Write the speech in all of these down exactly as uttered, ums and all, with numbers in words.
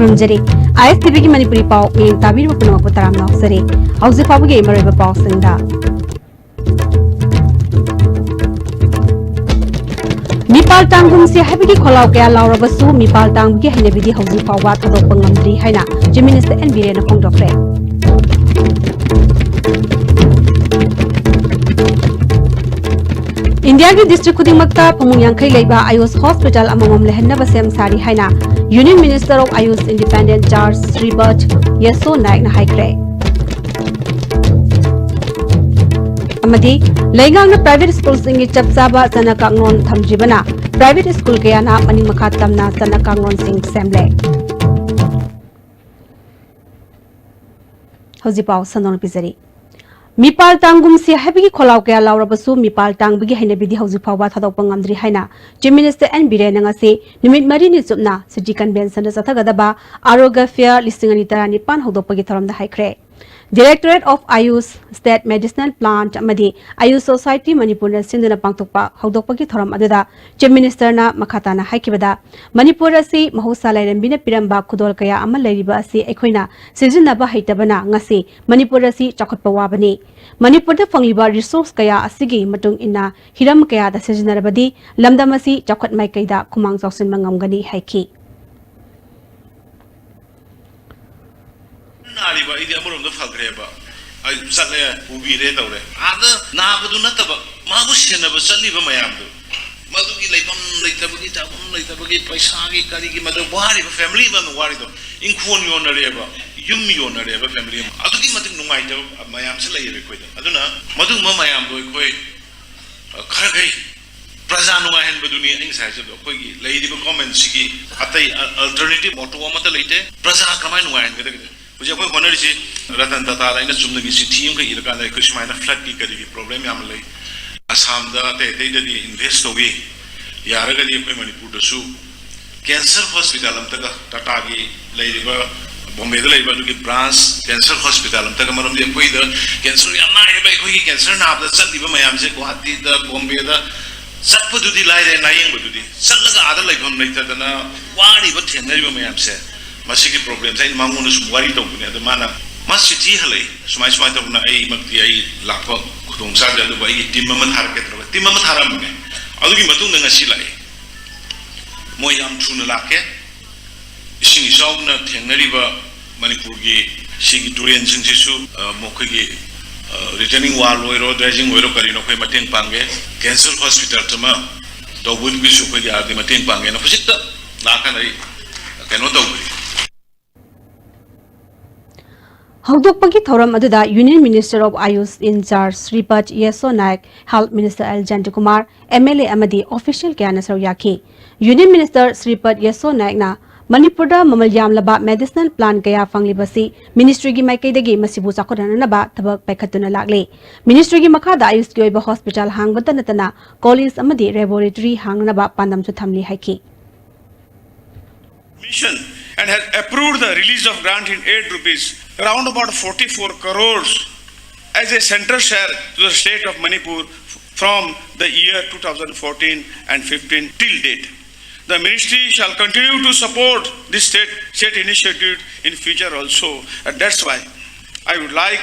ꯈꯨꯔꯨꯝꯖꯔꯤ꯫ ꯑꯥꯏ S T ꯚꯤꯒꯤ ꯃꯅꯤꯄꯨꯔꯤ ꯄꯥꯎ ꯃꯤꯠꯌꯦꯡ ꯇꯥꯕꯤꯔꯤꯕ ꯄꯨꯝꯅꯃꯛꯄꯨ ꯇꯔꯥꯝꯅ ꯑꯣꯛꯆꯔꯤ꯫ ꯍꯧꯖꯤꯛ ꯐꯥꯎꯕꯒꯤ ꯃꯔꯨꯑꯣꯏꯕ ꯄꯥꯎꯁꯤꯡꯗ ꯃꯤꯄꯥꯜ ꯇꯥꯡꯒꯨꯝꯁꯤ ꯍꯥꯏꯕꯒꯤ ꯈꯣꯜꯂꯥꯎ ꯀꯌꯥ ꯂꯥꯎꯔꯕꯁꯨ ꯃꯤꯄꯥꯜ ꯇꯥꯡꯕꯒꯤ ꯍꯩꯅꯕꯤꯗꯤ ꯍꯧꯖꯤꯛ ꯐꯥꯎꯕ ꯊꯥꯗꯣꯛꯄ ꯉꯝꯗ꯭ꯔꯤ ꯍꯥꯏꯅ Chief Minister ꯑꯦꯟ ꯕꯤꯔꯦꯟꯅ ꯐꯣꯡꯗꯣꯛꯈ꯭ꯔꯦ꯫ ꯏꯟꯗꯤꯌꯥꯒꯤ district ꯈꯨꯗꯤꯡꯃꯛꯇ ꯐꯃꯨꯡ ꯌꯥꯡꯈꯩ ꯂꯩꯕ ꯑꯌꯨꯁ hospital ꯑꯃꯃꯝ ꯂꯩꯍꯟꯅꯕ ꯁꯦꯝ ꯁꯥꯔꯤ ꯍꯥꯏꯅ Union Minister of Ayush Independent Charge Shripad Yesso ꯅꯥꯌꯛꯅ ꯍꯥꯏꯈ꯭ꯔꯦ꯫ ꯑꯃꯗꯤ ꯂꯩꯉꯥꯛꯅ private schoolꯁꯤꯡꯒꯤ ꯆꯞ ꯆꯥꯕ ꯆꯠꯅ ꯀꯥꯡꯂꯣꯟ ꯊꯝꯗ꯭ꯔꯤꯕꯅ private school ꯀꯌꯥꯅ ꯃꯅꯤꯡ ꯃꯈꯥ ꯇꯝꯅ ꯆꯠꯅ ꯀꯥꯡꯂꯣꯟꯁꯤꯡ ꯁꯦꯝꯂꯦ꯫ ꯍꯧꯖꯤꯛ ꯄꯥꯎ ꯁꯟꯗꯣꯛꯅ ꯄꯤꯖꯔꯤ꯫ ꯃꯤꯄꯥꯜ ꯇꯥꯡꯒꯨꯝꯁꯤ ꯍꯥꯏꯕꯒꯤ ꯈꯣꯜꯂꯥꯎ ꯀꯌꯥ ꯂꯥꯎꯔꯕꯁꯨ ꯃꯤꯄꯥꯜ ꯇꯥꯡꯕꯒꯤ ꯍꯩꯅꯕꯤꯗꯤ ꯍꯧꯖꯤꯛ ꯐꯥꯎꯕ ꯊꯥꯗꯣꯛꯄ ꯉꯝꯗ꯭ꯔꯤ ꯍꯥꯏꯅ Chief Minister ꯑꯦꯟ ꯕꯤꯔꯦꯟꯅ ꯉꯁꯤ ꯅꯨꯃꯤꯠ ꯃꯔꯤꯅꯤ ꯆꯨꯞꯅ City Conventionꯗ ꯆꯠꯊꯒꯗꯕ ꯑꯥꯔꯣꯒ꯭ꯌ ꯐꯤꯌꯔ ꯂꯤꯁꯤꯡ ꯑꯅꯤ ꯇꯔꯥꯅꯤꯄꯥꯟ ꯍꯧꯗꯣꯛꯄꯒꯤ ꯊꯧꯔꯝꯗ ꯍꯥꯏꯈ꯭ꯔꯦ꯫ Directorate of Ayush, State Medicinal Plant ꯑꯃꯗꯤ Ayush Society ꯃꯅꯤꯄꯨꯔꯅ ꯁꯤꯟꯗꯨꯅ ꯄꯥꯡꯊꯣꯛꯄ ꯍꯧꯗꯣꯛꯄꯒꯤ ꯊꯧꯔꯝ ꯑꯗꯨꯗ Chief Ministerꯅ ꯃꯈꯥ ꯇꯥꯅ ꯍꯥꯏꯈꯤꯕꯗ, ꯃꯅꯤꯄꯨꯔ ꯑꯁꯤ ꯃꯍꯧꯁꯥ ꯂꯥꯏꯔꯦꯝꯕꯤꯅ ꯄꯤꯔꯝꯕ ꯈꯨꯗꯣꯜ ꯀꯌꯥ ꯑꯃ ꯂꯩꯔꯤꯕ ꯑꯁꯤ ꯑꯩꯈꯣꯏꯅ ꯁꯤꯖꯤꯟꯅꯕ ꯍꯩꯇꯕꯅ ꯉꯁꯤ ꯃꯅꯤꯄꯨꯔ ꯑꯁꯤ ꯆꯥꯎꯈꯠꯄ ꯋꯥꯕꯅꯤ꯫ ꯃꯅꯤꯄꯨꯔꯗ ꯐꯪꯂꯤꯕ resource ꯀꯌꯥ ꯑꯁꯤꯒꯤ ꯃꯇꯨꯡ ꯏꯟꯅ ꯍꯤꯔꯝ ꯀꯌꯥꯗ ꯁꯤꯖꯤꯟꯅꯔꯕꯗꯤ ꯂꯝꯗꯝ ꯑꯁꯤ ꯆꯥꯎꯈꯠ ꯃꯥꯏꯀꯩꯗ ꯈꯨꯃꯥꯡ ꯆꯥꯎꯁꯤꯟꯕ ꯉꯝꯒꯅꯤ ꯍꯥꯏꯈꯤ꯫ ꯅꯥꯔꯤꯕ ꯑꯩꯗꯤ ꯑꯃꯔꯣꯝꯗ ꯐꯈ꯭ꯔꯦꯕ꯫ ꯑꯩ ꯆꯠꯂꯦ, ꯄꯨꯕꯤꯔꯦ, ꯇꯧꯔꯦ꯫ ꯑꯥꯗ ꯅꯥꯕꯗꯨ ꯅꯠꯇꯕ, ꯃꯥꯕꯨ ꯁꯦꯟꯅꯕ ꯆꯠꯂꯤꯕ ꯃꯌꯥꯝꯗꯨ, ꯃꯗꯨꯒꯤ ꯂꯩꯐꯝ ꯂꯩꯇꯕꯒꯤ, ꯆꯥꯐꯝ ꯂꯩꯇꯕꯒꯤ, ꯄꯩꯁꯥꯒꯤ, ꯀꯔꯤꯒꯤ, ꯃꯗꯨ ꯋꯥꯔꯤꯕ family ꯑꯃꯅ ꯋꯥꯔꯤꯗꯣ, ꯏꯪꯈꯣꯜ ꯌꯣꯟꯅꯔꯦꯕ, ꯌꯨꯝ ꯌꯣꯟꯅꯔꯦꯕ family ꯑꯃ꯫ ꯑꯗꯨꯛꯀꯤ ꯃꯇꯤꯛ ꯅꯨꯡꯉꯥꯏꯇꯕ ꯃꯌꯥꯝꯁꯦ ꯂꯩꯌꯦꯕ ꯑꯩꯈꯣꯏꯗ꯫ ꯑꯗꯨꯅ ꯃꯗꯨꯒꯨꯝꯕ ꯃꯌꯥꯝꯗꯣ ꯑꯩꯈꯣꯏ, ꯑ, ꯈꯔꯈꯩ ꯄ꯭ꯔꯖꯥ ꯅꯨꯡꯉꯥꯏꯍꯟꯕꯗꯨꯅꯤ ꯑꯩ ꯉꯁꯥꯏ ꯍꯥꯏꯖꯕꯗꯣ꯫ ꯑꯩꯈꯣꯏꯒꯤ ꯂꯩꯔꯤꯕ governmentꯁꯤꯒꯤ ꯑꯇꯩ ꯑ-, alternative auto ꯑꯃꯠꯇ ꯂꯩꯇꯦ꯫ ꯄ꯭ꯔꯖꯥ ꯀꯃꯥꯏꯅ ꯅꯨꯡꯉꯥꯏꯍꯟꯒꯗꯒꯦ? ꯍꯧꯖꯤꯛ ꯑꯩꯈꯣꯏ ꯍꯣꯠꯅꯔꯤꯁꯤ, ꯔꯇꯟ ꯇꯥꯇꯥꯗ ꯑꯩꯅ ꯆꯨꯝꯅꯒꯤ ꯆꯤꯊꯤ ꯑꯃꯈꯛ ꯏꯔꯀꯥꯟꯗ, ꯑꯩꯈꯣꯏ ꯁꯨꯃꯥꯏꯅ floodꯀꯤ ꯀꯔꯤꯒꯤ problem ꯌꯥꯝꯅ ꯂꯩ, ꯑꯁꯥꯝꯗ ꯑꯇꯩ ꯑꯇꯩꯗꯗꯤ invest ꯇꯧꯏ, ꯌꯥꯔꯒꯗꯤ ꯑꯩꯈꯣꯏ ꯃꯅꯤꯄꯨꯔꯗꯁꯨ cancer hospital ꯑꯝꯇꯒ, ꯇꯥꯇꯥꯒꯤ ꯂꯩꯔꯤꯕ, ꯕꯣꯝꯕꯦꯗ ꯂꯩꯔꯤꯕ ꯑꯗꯨꯒꯤ branch cancer hospital ꯑꯝꯇꯒ, ꯃꯔꯝꯗꯤ ꯑꯩꯈꯣꯏꯗ cancer ꯌꯥꯝ ꯅꯥꯏꯌꯦꯕ꯫ ꯑꯩꯈꯣꯏꯒꯤ cancer ꯅꯥꯕꯗ ꯆꯠꯂꯤꯕ ꯃꯌꯥꯝꯁꯦ ꯒꯨꯋꯥꯍꯥꯇꯤꯗ, ꯕꯣꯝꯕꯦꯗ ꯆꯠꯄꯗꯨꯗꯤ ꯂꯥꯏꯔꯦ, ꯂꯥꯏꯌꯦꯡꯕꯗꯨꯗꯤ, ꯆꯠꯂꯒ ꯑꯥꯗ ꯂꯩꯐꯝ ꯂꯩꯇꯗꯅ ꯋꯥꯔꯤꯕ, ꯊꯦꯡꯅꯔꯤꯕ ꯃꯌꯥꯝꯁꯦ, ꯃꯁꯤꯒꯤ ꯄ꯭ꯔꯣꯕ꯭ꯂꯦꯝꯁꯦ ꯑꯩꯅ ꯃꯉꯣꯟꯗ ꯁꯨꯝ ꯋꯥꯔꯤ ꯇꯧꯕꯅꯦ, ꯑꯗꯣ ꯃꯥꯅ ꯃꯥ ꯆꯤꯊꯤ ꯍꯜꯂꯛꯏ, ꯁꯨꯃꯥꯏ ꯁꯨꯃꯥꯏꯅ ꯇꯧꯗꯅ ꯑꯩꯃꯛꯇꯤ ꯑꯩ ꯂꯥꯛꯄ ꯈꯨꯗꯣꯡ ꯆꯥꯗ꯭ꯔꯦ, ꯑꯗꯨꯕꯨ ꯑꯩꯒꯤ ꯇꯤꯝ ꯑꯃ ꯊꯥꯔꯛꯀꯦ ꯇꯧꯔꯒ ꯇꯤꯝ ꯑꯃ ꯊꯥꯔꯛꯑꯝꯕꯅꯦ꯫ ꯑꯗꯨꯒꯤ ꯃꯇꯨꯡꯗ ꯉꯁꯤ ꯂꯥꯛꯑꯦ꯫ ꯃꯣꯏ ꯌꯥꯝ ꯊꯨꯅ ꯂꯥꯛꯀꯦ꯫ ꯏꯁꯤꯡ ꯏꯆꯥꯎꯅ ꯊꯦꯡꯅꯔꯤꯕ ꯃꯅꯤꯄꯨꯔꯒꯤ ꯁꯤꯒꯤ ꯇꯨꯔꯦꯟꯁꯤꯡꯁꯤꯁꯨ, ꯑ, ꯃꯈꯣꯏꯒꯤ, ꯑ, ꯔꯤꯇꯦꯅꯤꯡ ꯋꯥꯜ ꯑꯣꯏꯔꯣ, ꯗ꯭ꯔꯦꯖꯤꯡ ꯑꯣꯏꯔꯣ, ꯀꯔꯤꯅꯣ ꯑꯩꯈꯣꯏ ꯃꯇꯦꯡ ꯄꯥꯡꯒꯦ꯫ ꯀꯦꯟꯁꯔ ꯍꯣꯁꯄꯤꯇꯥꯜ ꯑꯃ ꯇꯧꯕꯒꯤꯁꯨ ꯑꯩꯈꯣꯏꯒꯤ ꯑꯥꯔꯗꯤ ꯃꯇꯦꯡ ꯄꯥꯡꯒꯦꯅ ꯍꯧꯖꯤꯛꯇ ꯂꯥꯛꯀꯥꯟꯗ ꯑꯩ ꯀꯩꯅꯣ ꯇꯧꯕꯅꯤ꯫ ꯍꯧꯗꯣꯛꯄꯒꯤ ꯊꯧꯔꯝ ꯑꯗꯨꯗ Union Minister of Ayush in charge Shripad Yesso Naik, Health Minister L Jayantakumar, M L A ꯑꯃꯗꯤ ꯑꯣꯐꯤꯁꯤꯌꯦꯜ ꯀꯌꯥꯅ ꯁꯔꯨꯛ ꯌꯥꯈꯤ꯫ ꯌꯨꯅꯤꯌꯟ ꯃꯤꯅꯤꯁꯇꯔ ꯁ꯭ꯔꯤꯄꯗ ꯌꯦꯁꯣ ꯅꯥꯌꯛꯅ ꯃꯅꯤꯄꯨꯔꯗ ꯃꯃꯜ ꯌꯥꯝꯂꯕ ꯃꯦꯗꯤꯁꯤꯅꯦꯜ ꯄ꯭ꯂꯥꯟ ꯀꯌꯥ ꯐꯪꯂꯤꯕꯁꯤ ꯃꯤꯅꯤꯁꯇ꯭ꯔꯤꯒꯤ ꯃꯥꯏꯀꯩꯗꯒꯤ ꯃꯁꯤꯕꯨ ꯆꯥꯎꯈꯠꯍꯟꯅꯅꯕ ꯊꯕꯛ ꯄꯥꯏꯈꯠꯇꯨꯅ ꯂꯥꯛꯂꯤ꯫ ꯃꯤꯅꯤꯁꯇ꯭ꯔꯤꯒꯤ ꯃꯈꯥꯗ ꯑꯥꯌꯨꯁꯀꯤ ꯑꯣꯏꯕ ꯍꯣꯁꯄꯤꯇꯥꯜ ꯍꯥꯡꯕꯇ ꯅꯠꯇꯅ ꯀꯣꯂꯦꯖ ꯑꯃꯗꯤ ꯂꯦꯕꯣꯔꯦꯇꯔꯤ ꯍꯥꯡꯅꯅꯕ ꯄꯥꯟꯗꯝꯁꯨ ꯊꯝꯂꯤ ꯍꯥꯏꯈꯤ꯫ Mission and has approved the release of grant in aid rupees around about forty-four crores as a central share to the state of Manipur from the year two thousand fourteen and fifteen till date. The ministry shall continue to support this state, state initiative in future also, and that's why I would like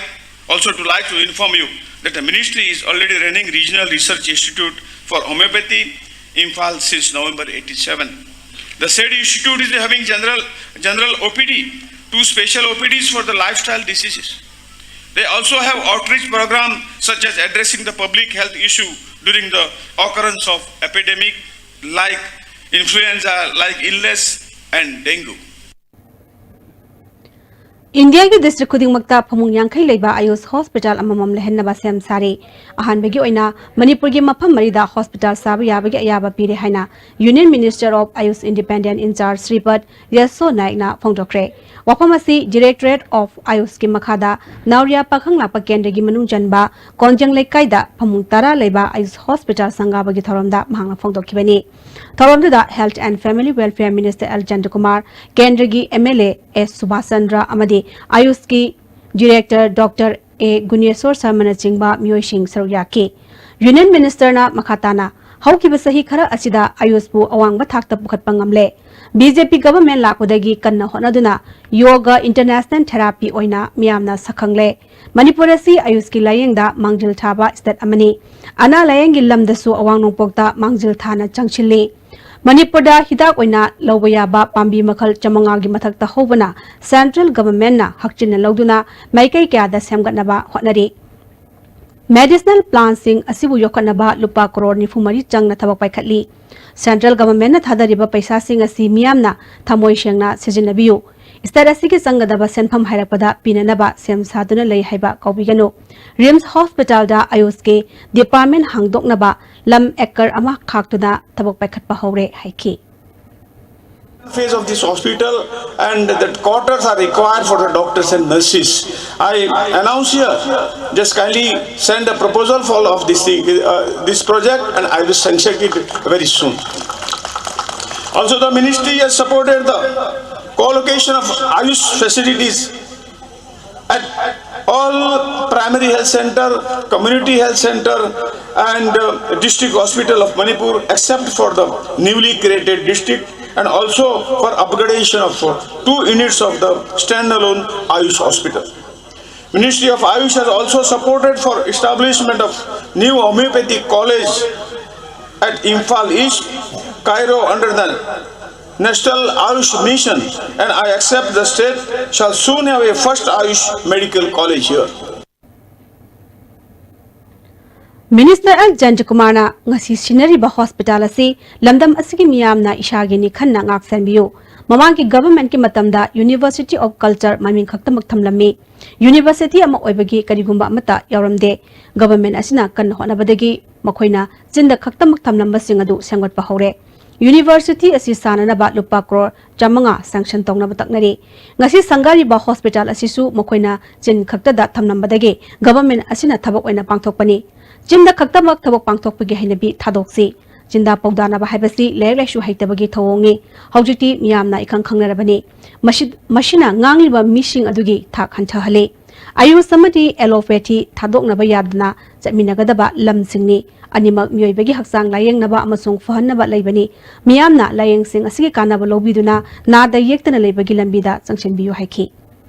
also to like to inform you that the ministry is already running Regional Research Institute for Homeopathy, Imphal, since November eighty-seven. The said institute is having general, general O P D, two special O P Ds for the lifestyle diseases. They also have outreach program such as addressing the public health issue during the occurrence of epidemic like influenza, like illness and dengue. ꯏꯟꯗꯤꯌꯥꯒꯤ district ꯈꯨꯗꯤꯡꯃꯛꯇ ꯐꯃꯨꯡ ꯌꯥꯡꯈꯩ ꯂꯩꯕ ꯑꯥꯌꯨꯁ hospital ꯑꯃꯃꯝ ꯂꯩꯍꯟꯅꯕ ꯁꯦꯝ ꯁꯥꯔꯤ꯫ ꯑꯍꯥꯟꯕꯒꯤ ꯑꯣꯏꯅ ꯃꯅꯤꯄꯨꯔꯒꯤ ꯃꯐꯝ ꯃꯔꯤꯗ ꯍꯣꯁꯄꯤꯇꯥꯜ ꯁꯥꯕ ꯌꯥꯕꯒꯤ ꯑꯌꯥꯕ ꯄꯤꯔꯦ ꯍꯥꯏꯅ union minister of Ayush independent in charge Shripad Yesso ꯅꯥꯌꯛꯅ ꯐꯣꯡꯗꯣꯛꯈ꯭ꯔꯦ꯫ ꯋꯥꯐꯝ ꯑꯁꯤ ꯗꯤꯔꯦꯛꯇꯣꯔꯦꯠ ꯑꯣꯐ ꯑꯥꯌꯨꯁꯀꯤ ꯃꯈꯥꯗ ꯅꯥꯎꯔꯤꯌꯥ ꯄꯥꯈꯪꯂꯥꯛꯄ ꯀꯦꯟꯗ꯭ꯔꯒꯤ ꯃꯅꯨꯡ ꯆꯟꯕ ꯀꯣꯟꯖꯪ ꯂꯩꯀꯥꯏꯗ ꯐꯃꯨꯡ ꯇꯔꯥ ꯂꯩꯕ ꯑꯥꯌꯨꯁ ꯍꯣꯁꯄꯤꯇꯥꯜ ꯁꯪꯒꯥꯕꯒꯤ ꯊꯧꯔꯝꯗ ꯃꯍꯥꯛꯅ ꯐꯣꯡꯗꯣꯛꯈꯤꯕꯅꯤ꯫ ꯊꯧꯔꯝꯗꯨꯗ Health and Family Welfare Minister L Jayantakumar, ꯀꯦꯟꯗ꯭ꯔꯒꯤ ꯑꯦꯝ ꯑꯦꯜ ꯑꯦ ꯑꯦꯁ ꯁꯨꯕꯥꯁ ꯆꯟꯗ꯭ꯔ ꯑꯃꯗꯤ ꯑꯥꯌꯨꯁꯀꯤ ꯗꯤꯔꯦꯛꯇꯔ ꯗꯣꯛꯇꯔ ꯑꯦ ꯒꯨꯅꯦꯁꯣꯔ ꯁꯔꯃꯅꯆꯤꯡꯕ ꯃꯤꯑꯣꯏꯁꯤꯡ ꯁꯔꯨꯛ ꯌꯥꯈꯤ꯫ ꯌꯨꯅꯤꯌꯟ ꯃꯤꯅꯤꯁꯇꯔꯅ ꯃꯈꯥ ꯇꯥꯅ, ꯍꯧꯈꯤꯕ ꯆꯍꯤ ꯈꯔ ꯑꯁꯤꯗ ꯑꯥꯌꯨꯁꯄꯨ ꯑꯋꯥꯡꯕ ꯊꯥꯛꯇ ꯄꯨꯈꯠꯄ ꯉꯝꯂꯦ꯫ ꯕꯤ ꯖꯦ ꯄꯤ ꯒꯚꯔꯟꯃꯦꯟꯠ ꯂꯥꯛꯄꯗꯒꯤ ꯀꯟꯅ ꯍꯣꯠꯅꯗꯨꯅ ꯌꯣꯒ ꯏꯟꯇꯔꯅꯦꯁꯅꯦꯜ ꯊꯦꯔꯥꯄꯤ ꯑꯣꯏꯅ ꯃꯤꯌꯥꯝꯅ ꯁꯛꯈꯪꯂꯦ꯫ ꯃꯅꯤꯄꯨꯔ ꯑꯁꯤ ꯑꯌꯨꯁꯀꯤ ꯂꯥꯌꯦꯡꯗ ꯃꯥꯡꯖꯤꯜ ꯊꯥꯕ ꯁ꯭ꯇꯦꯠ ꯑꯃꯅꯤ꯫ ꯑꯅꯥ ꯂꯥꯌꯦꯡꯒꯤ ꯂꯝꯗꯁꯨ ꯑꯋꯥꯡ ꯅꯣꯡꯄꯣꯛꯇ ꯃꯥꯡꯖꯤꯜ ꯊꯥꯅ ꯆꯪꯁꯤꯜꯂꯤ꯫ ꯃꯅꯤꯄꯨꯔꯗ ꯍꯤꯗꯥꯛ ꯑꯣꯏꯅ ꯂꯧꯕ ꯌꯥꯕ ꯄꯥꯝꯕꯤ ꯃꯈꯜ ꯆꯥꯃꯉꯥꯒꯤ ꯃꯊꯛꯇ ꯍꯧꯕꯅ ꯁꯦꯟꯇ꯭ꯔꯦꯜ ꯒꯚꯔꯟꯃꯦꯟꯠꯅ ꯍꯛꯆꯤꯟꯅ ꯂꯧꯗꯨꯅ ꯃꯥꯏꯀꯩ ꯀꯌꯥꯗ ꯁꯦꯝꯒꯠꯅꯕ ꯍꯣꯠꯅꯔꯤ꯫ ꯃꯦꯗꯤꯁꯅꯦꯜ ꯄ꯭ꯂꯥꯟꯠꯁꯤꯡ ꯑꯁꯤꯕꯨ ꯌꯣꯛꯈꯠꯅꯕ ꯂꯨꯄꯥ ꯀꯔꯣꯔ ꯅꯤꯐꯨ ꯃꯔꯤ ꯆꯪꯅ ꯊꯕꯛ ꯄꯥꯏꯈꯠꯂꯤ꯫ ꯁꯦꯟꯇ꯭ꯔꯦꯜ ꯒꯚꯔꯟꯃꯦꯟꯠꯅ ꯊꯥꯗꯔꯤꯕ ꯄꯩꯁꯥꯁꯤꯡ ꯑꯁꯤ ꯃꯤꯌꯥꯝꯅ ꯊꯃꯣꯏ ꯁꯦꯡꯅ ꯁꯤꯖꯤꯟꯅꯕꯤꯌꯨ꯫ ꯁ꯭ꯇꯦꯠ ꯑꯁꯤꯒꯤ ꯆꯪꯒꯗꯕ ꯁꯦꯟꯐꯝ ꯍꯥꯏꯔꯛꯄꯗ ꯄꯤꯅꯅꯕ ꯁꯦꯝ ꯁꯥꯗꯨꯅ ꯂꯩ ꯍꯥꯏꯕ ꯀꯥꯎꯕꯤꯒꯅꯨ꯫ ꯔꯤꯝꯁ ꯍꯣꯁꯄꯤꯇꯥꯜꯗ ꯑꯌꯨꯁꯀꯤ ꯗꯤꯄꯥꯔꯠꯃꯦꯟꯠ ꯍꯥꯡꯗꯣꯛꯅꯕ ꯂꯝ ꯑꯦꯀꯔ ꯑꯃ ꯈꯥꯛꯇꯨꯅ ꯊꯕꯛ ꯄꯥꯏꯈꯠꯄ ꯍꯧꯔꯦ ꯍꯥꯏꯈꯤ꯫ Phase of this hospital, and the quarters are required for the doctors and nurses. I announce here, just kindly send a proposal for of this thing, uh, this project, and I will sanction it very soon. Also, the ministry has supported the co-location of Ayush facilities at all primary health center, community health center, and uh, district hospital of Manipur, except for the newly created district, and also for upgradation of uh, two units of the standalone Ayush hospital. Ministry of Ayush has also supported for establishment of new homeopathy college at Imphal East, Cairo under the National Ayush Mission, and I accept the state shall soon have a first Ayush medical college here. Minister L ꯖꯌꯟꯇꯀꯨꯃꯥꯔꯅ ꯉꯁꯤ ꯁꯤꯟꯅꯔꯤꯕ hospital ꯑꯁꯤ ꯂꯝꯗꯝ ꯑꯁꯤꯒꯤ ꯃꯤꯌꯥꯝꯅ ꯏꯁꯥꯒꯤꯅꯤ ꯈꯟꯅ ꯉꯥꯛ ꯁꯦꯟꯕꯤꯌꯨ꯫ ꯃꯃꯥꯡꯒꯤ ꯒꯚꯔꯟꯃꯦꯟꯠꯀꯤ ꯃꯇꯝꯗ ꯌꯨꯅꯤꯚꯔꯁꯤꯇꯤ ꯑꯣꯐ ꯀꯜꯆꯔ ꯃꯃꯤꯡ ꯈꯛꯇꯃꯛ ꯊꯝꯂꯝꯃꯤ꯫ ꯌꯨꯅꯤꯚꯔꯁꯤꯇꯤ ꯑꯃ ꯑꯣꯏꯕꯒꯤ ꯀꯔꯤꯒꯨꯝꯕ ꯑꯃꯠꯇ ꯌꯥꯎꯔꯝꯗꯦ꯫ ꯒꯚꯔꯟꯃꯦꯟꯠ ꯑꯁꯤꯅ ꯀꯟꯅ ꯍꯣꯠꯅꯕꯗꯒꯤ ꯃꯈꯣꯏꯅ ꯆꯤꯟꯗ ꯈꯛꯇꯃꯛ ꯊꯝꯂꯝꯕꯁꯤꯡ ꯑꯗꯨ ꯁꯦꯝꯒꯠꯄ ꯍꯧꯔꯦ꯫ ꯌꯨꯅꯤꯚꯔꯁꯤꯇꯤ ꯑꯁꯤ ꯁꯥꯅꯅꯕ ꯂꯨꯄꯥ ꯀ꯭ꯔꯣꯔ ꯆꯥꯃꯉꯥ ꯁꯦꯡꯁꯟ ꯇꯧꯅꯕ ꯇꯛꯅꯔꯤ꯫ ꯉꯁꯤ ꯁꯪꯒꯥꯔꯤꯕ ꯍꯣꯁꯄꯤꯇꯥꯜ ꯑꯁꯤꯁꯨ ꯃꯈꯣꯏꯅ ꯆꯤꯟ ꯈꯛꯇꯗ ꯊꯝꯂꯝꯕꯗꯒꯤ ꯒꯚꯔꯟꯃꯦꯟꯠ ꯑꯁꯤꯅ ꯊꯕꯛ ꯑꯣꯏꯅ ꯄꯥꯡꯊꯣꯛꯄꯅꯤ꯫ ꯆꯤꯟꯗ ꯈꯛꯇꯃꯛ ꯊꯕꯛ ꯄꯥꯡꯊꯣꯛꯄꯒꯤ ꯍꯩꯅꯕꯤ ꯊꯥꯗꯣꯛꯁꯤ꯫ ꯆꯤꯟꯗꯥ ꯄꯧꯗꯥꯅꯕ ꯍꯥꯏꯕꯁꯤ ꯂꯥꯏꯔꯤꯛ ꯂꯥꯏꯁꯨ ꯍꯩꯇꯕꯒꯤ ꯊꯧꯑꯣꯡꯅꯤ꯫ ꯍꯧꯖꯤꯛꯇꯤ ꯃꯤꯌꯥꯝꯅ ꯏꯈꯪ ꯈꯪꯅꯔꯕꯅꯤ꯫ ꯃꯁꯤ-, ꯃꯁꯤꯅ ꯉꯥꯡꯂꯤꯕ ꯃꯤꯁꯤꯡ ꯑꯗꯨꯒꯤ ꯊꯥꯛ ꯍꯟꯊꯍꯜꯂꯤ꯫ ꯑꯌꯨꯁ ꯑꯃꯗꯤ ꯑꯦꯂꯣꯄꯦꯊꯤ ꯊꯥꯗꯣꯛꯅꯕ ꯌꯥꯗꯅ ꯆꯠꯃꯤꯟꯅꯒꯗꯕ ꯂꯝꯁꯤꯡꯅꯤ꯫ ꯑꯅꯤꯃꯛ ꯃꯤꯑꯣꯏꯕꯒꯤ ꯍꯛꯆꯥꯡ ꯂꯥꯌꯦꯡꯅꯕ ꯑꯃꯁꯨꯡ ꯐꯍꯟꯅꯕ ꯂꯩꯕꯅꯤ꯫ ꯃꯤꯌꯥꯝꯅ ꯂꯥꯌꯦꯡꯁꯤꯡ ꯑꯁꯤꯒꯤ ꯀꯥꯟꯅꯕ ꯂꯧꯕꯤꯗꯨꯅ ꯅꯥꯗ ꯌꯦꯛꯇꯅ ꯂꯩꯕꯒꯤ ꯂꯝꯕꯤꯗ ꯆꯪꯁꯤꯟꯕꯤꯌꯨ ꯍꯥꯏꯈꯤ꯫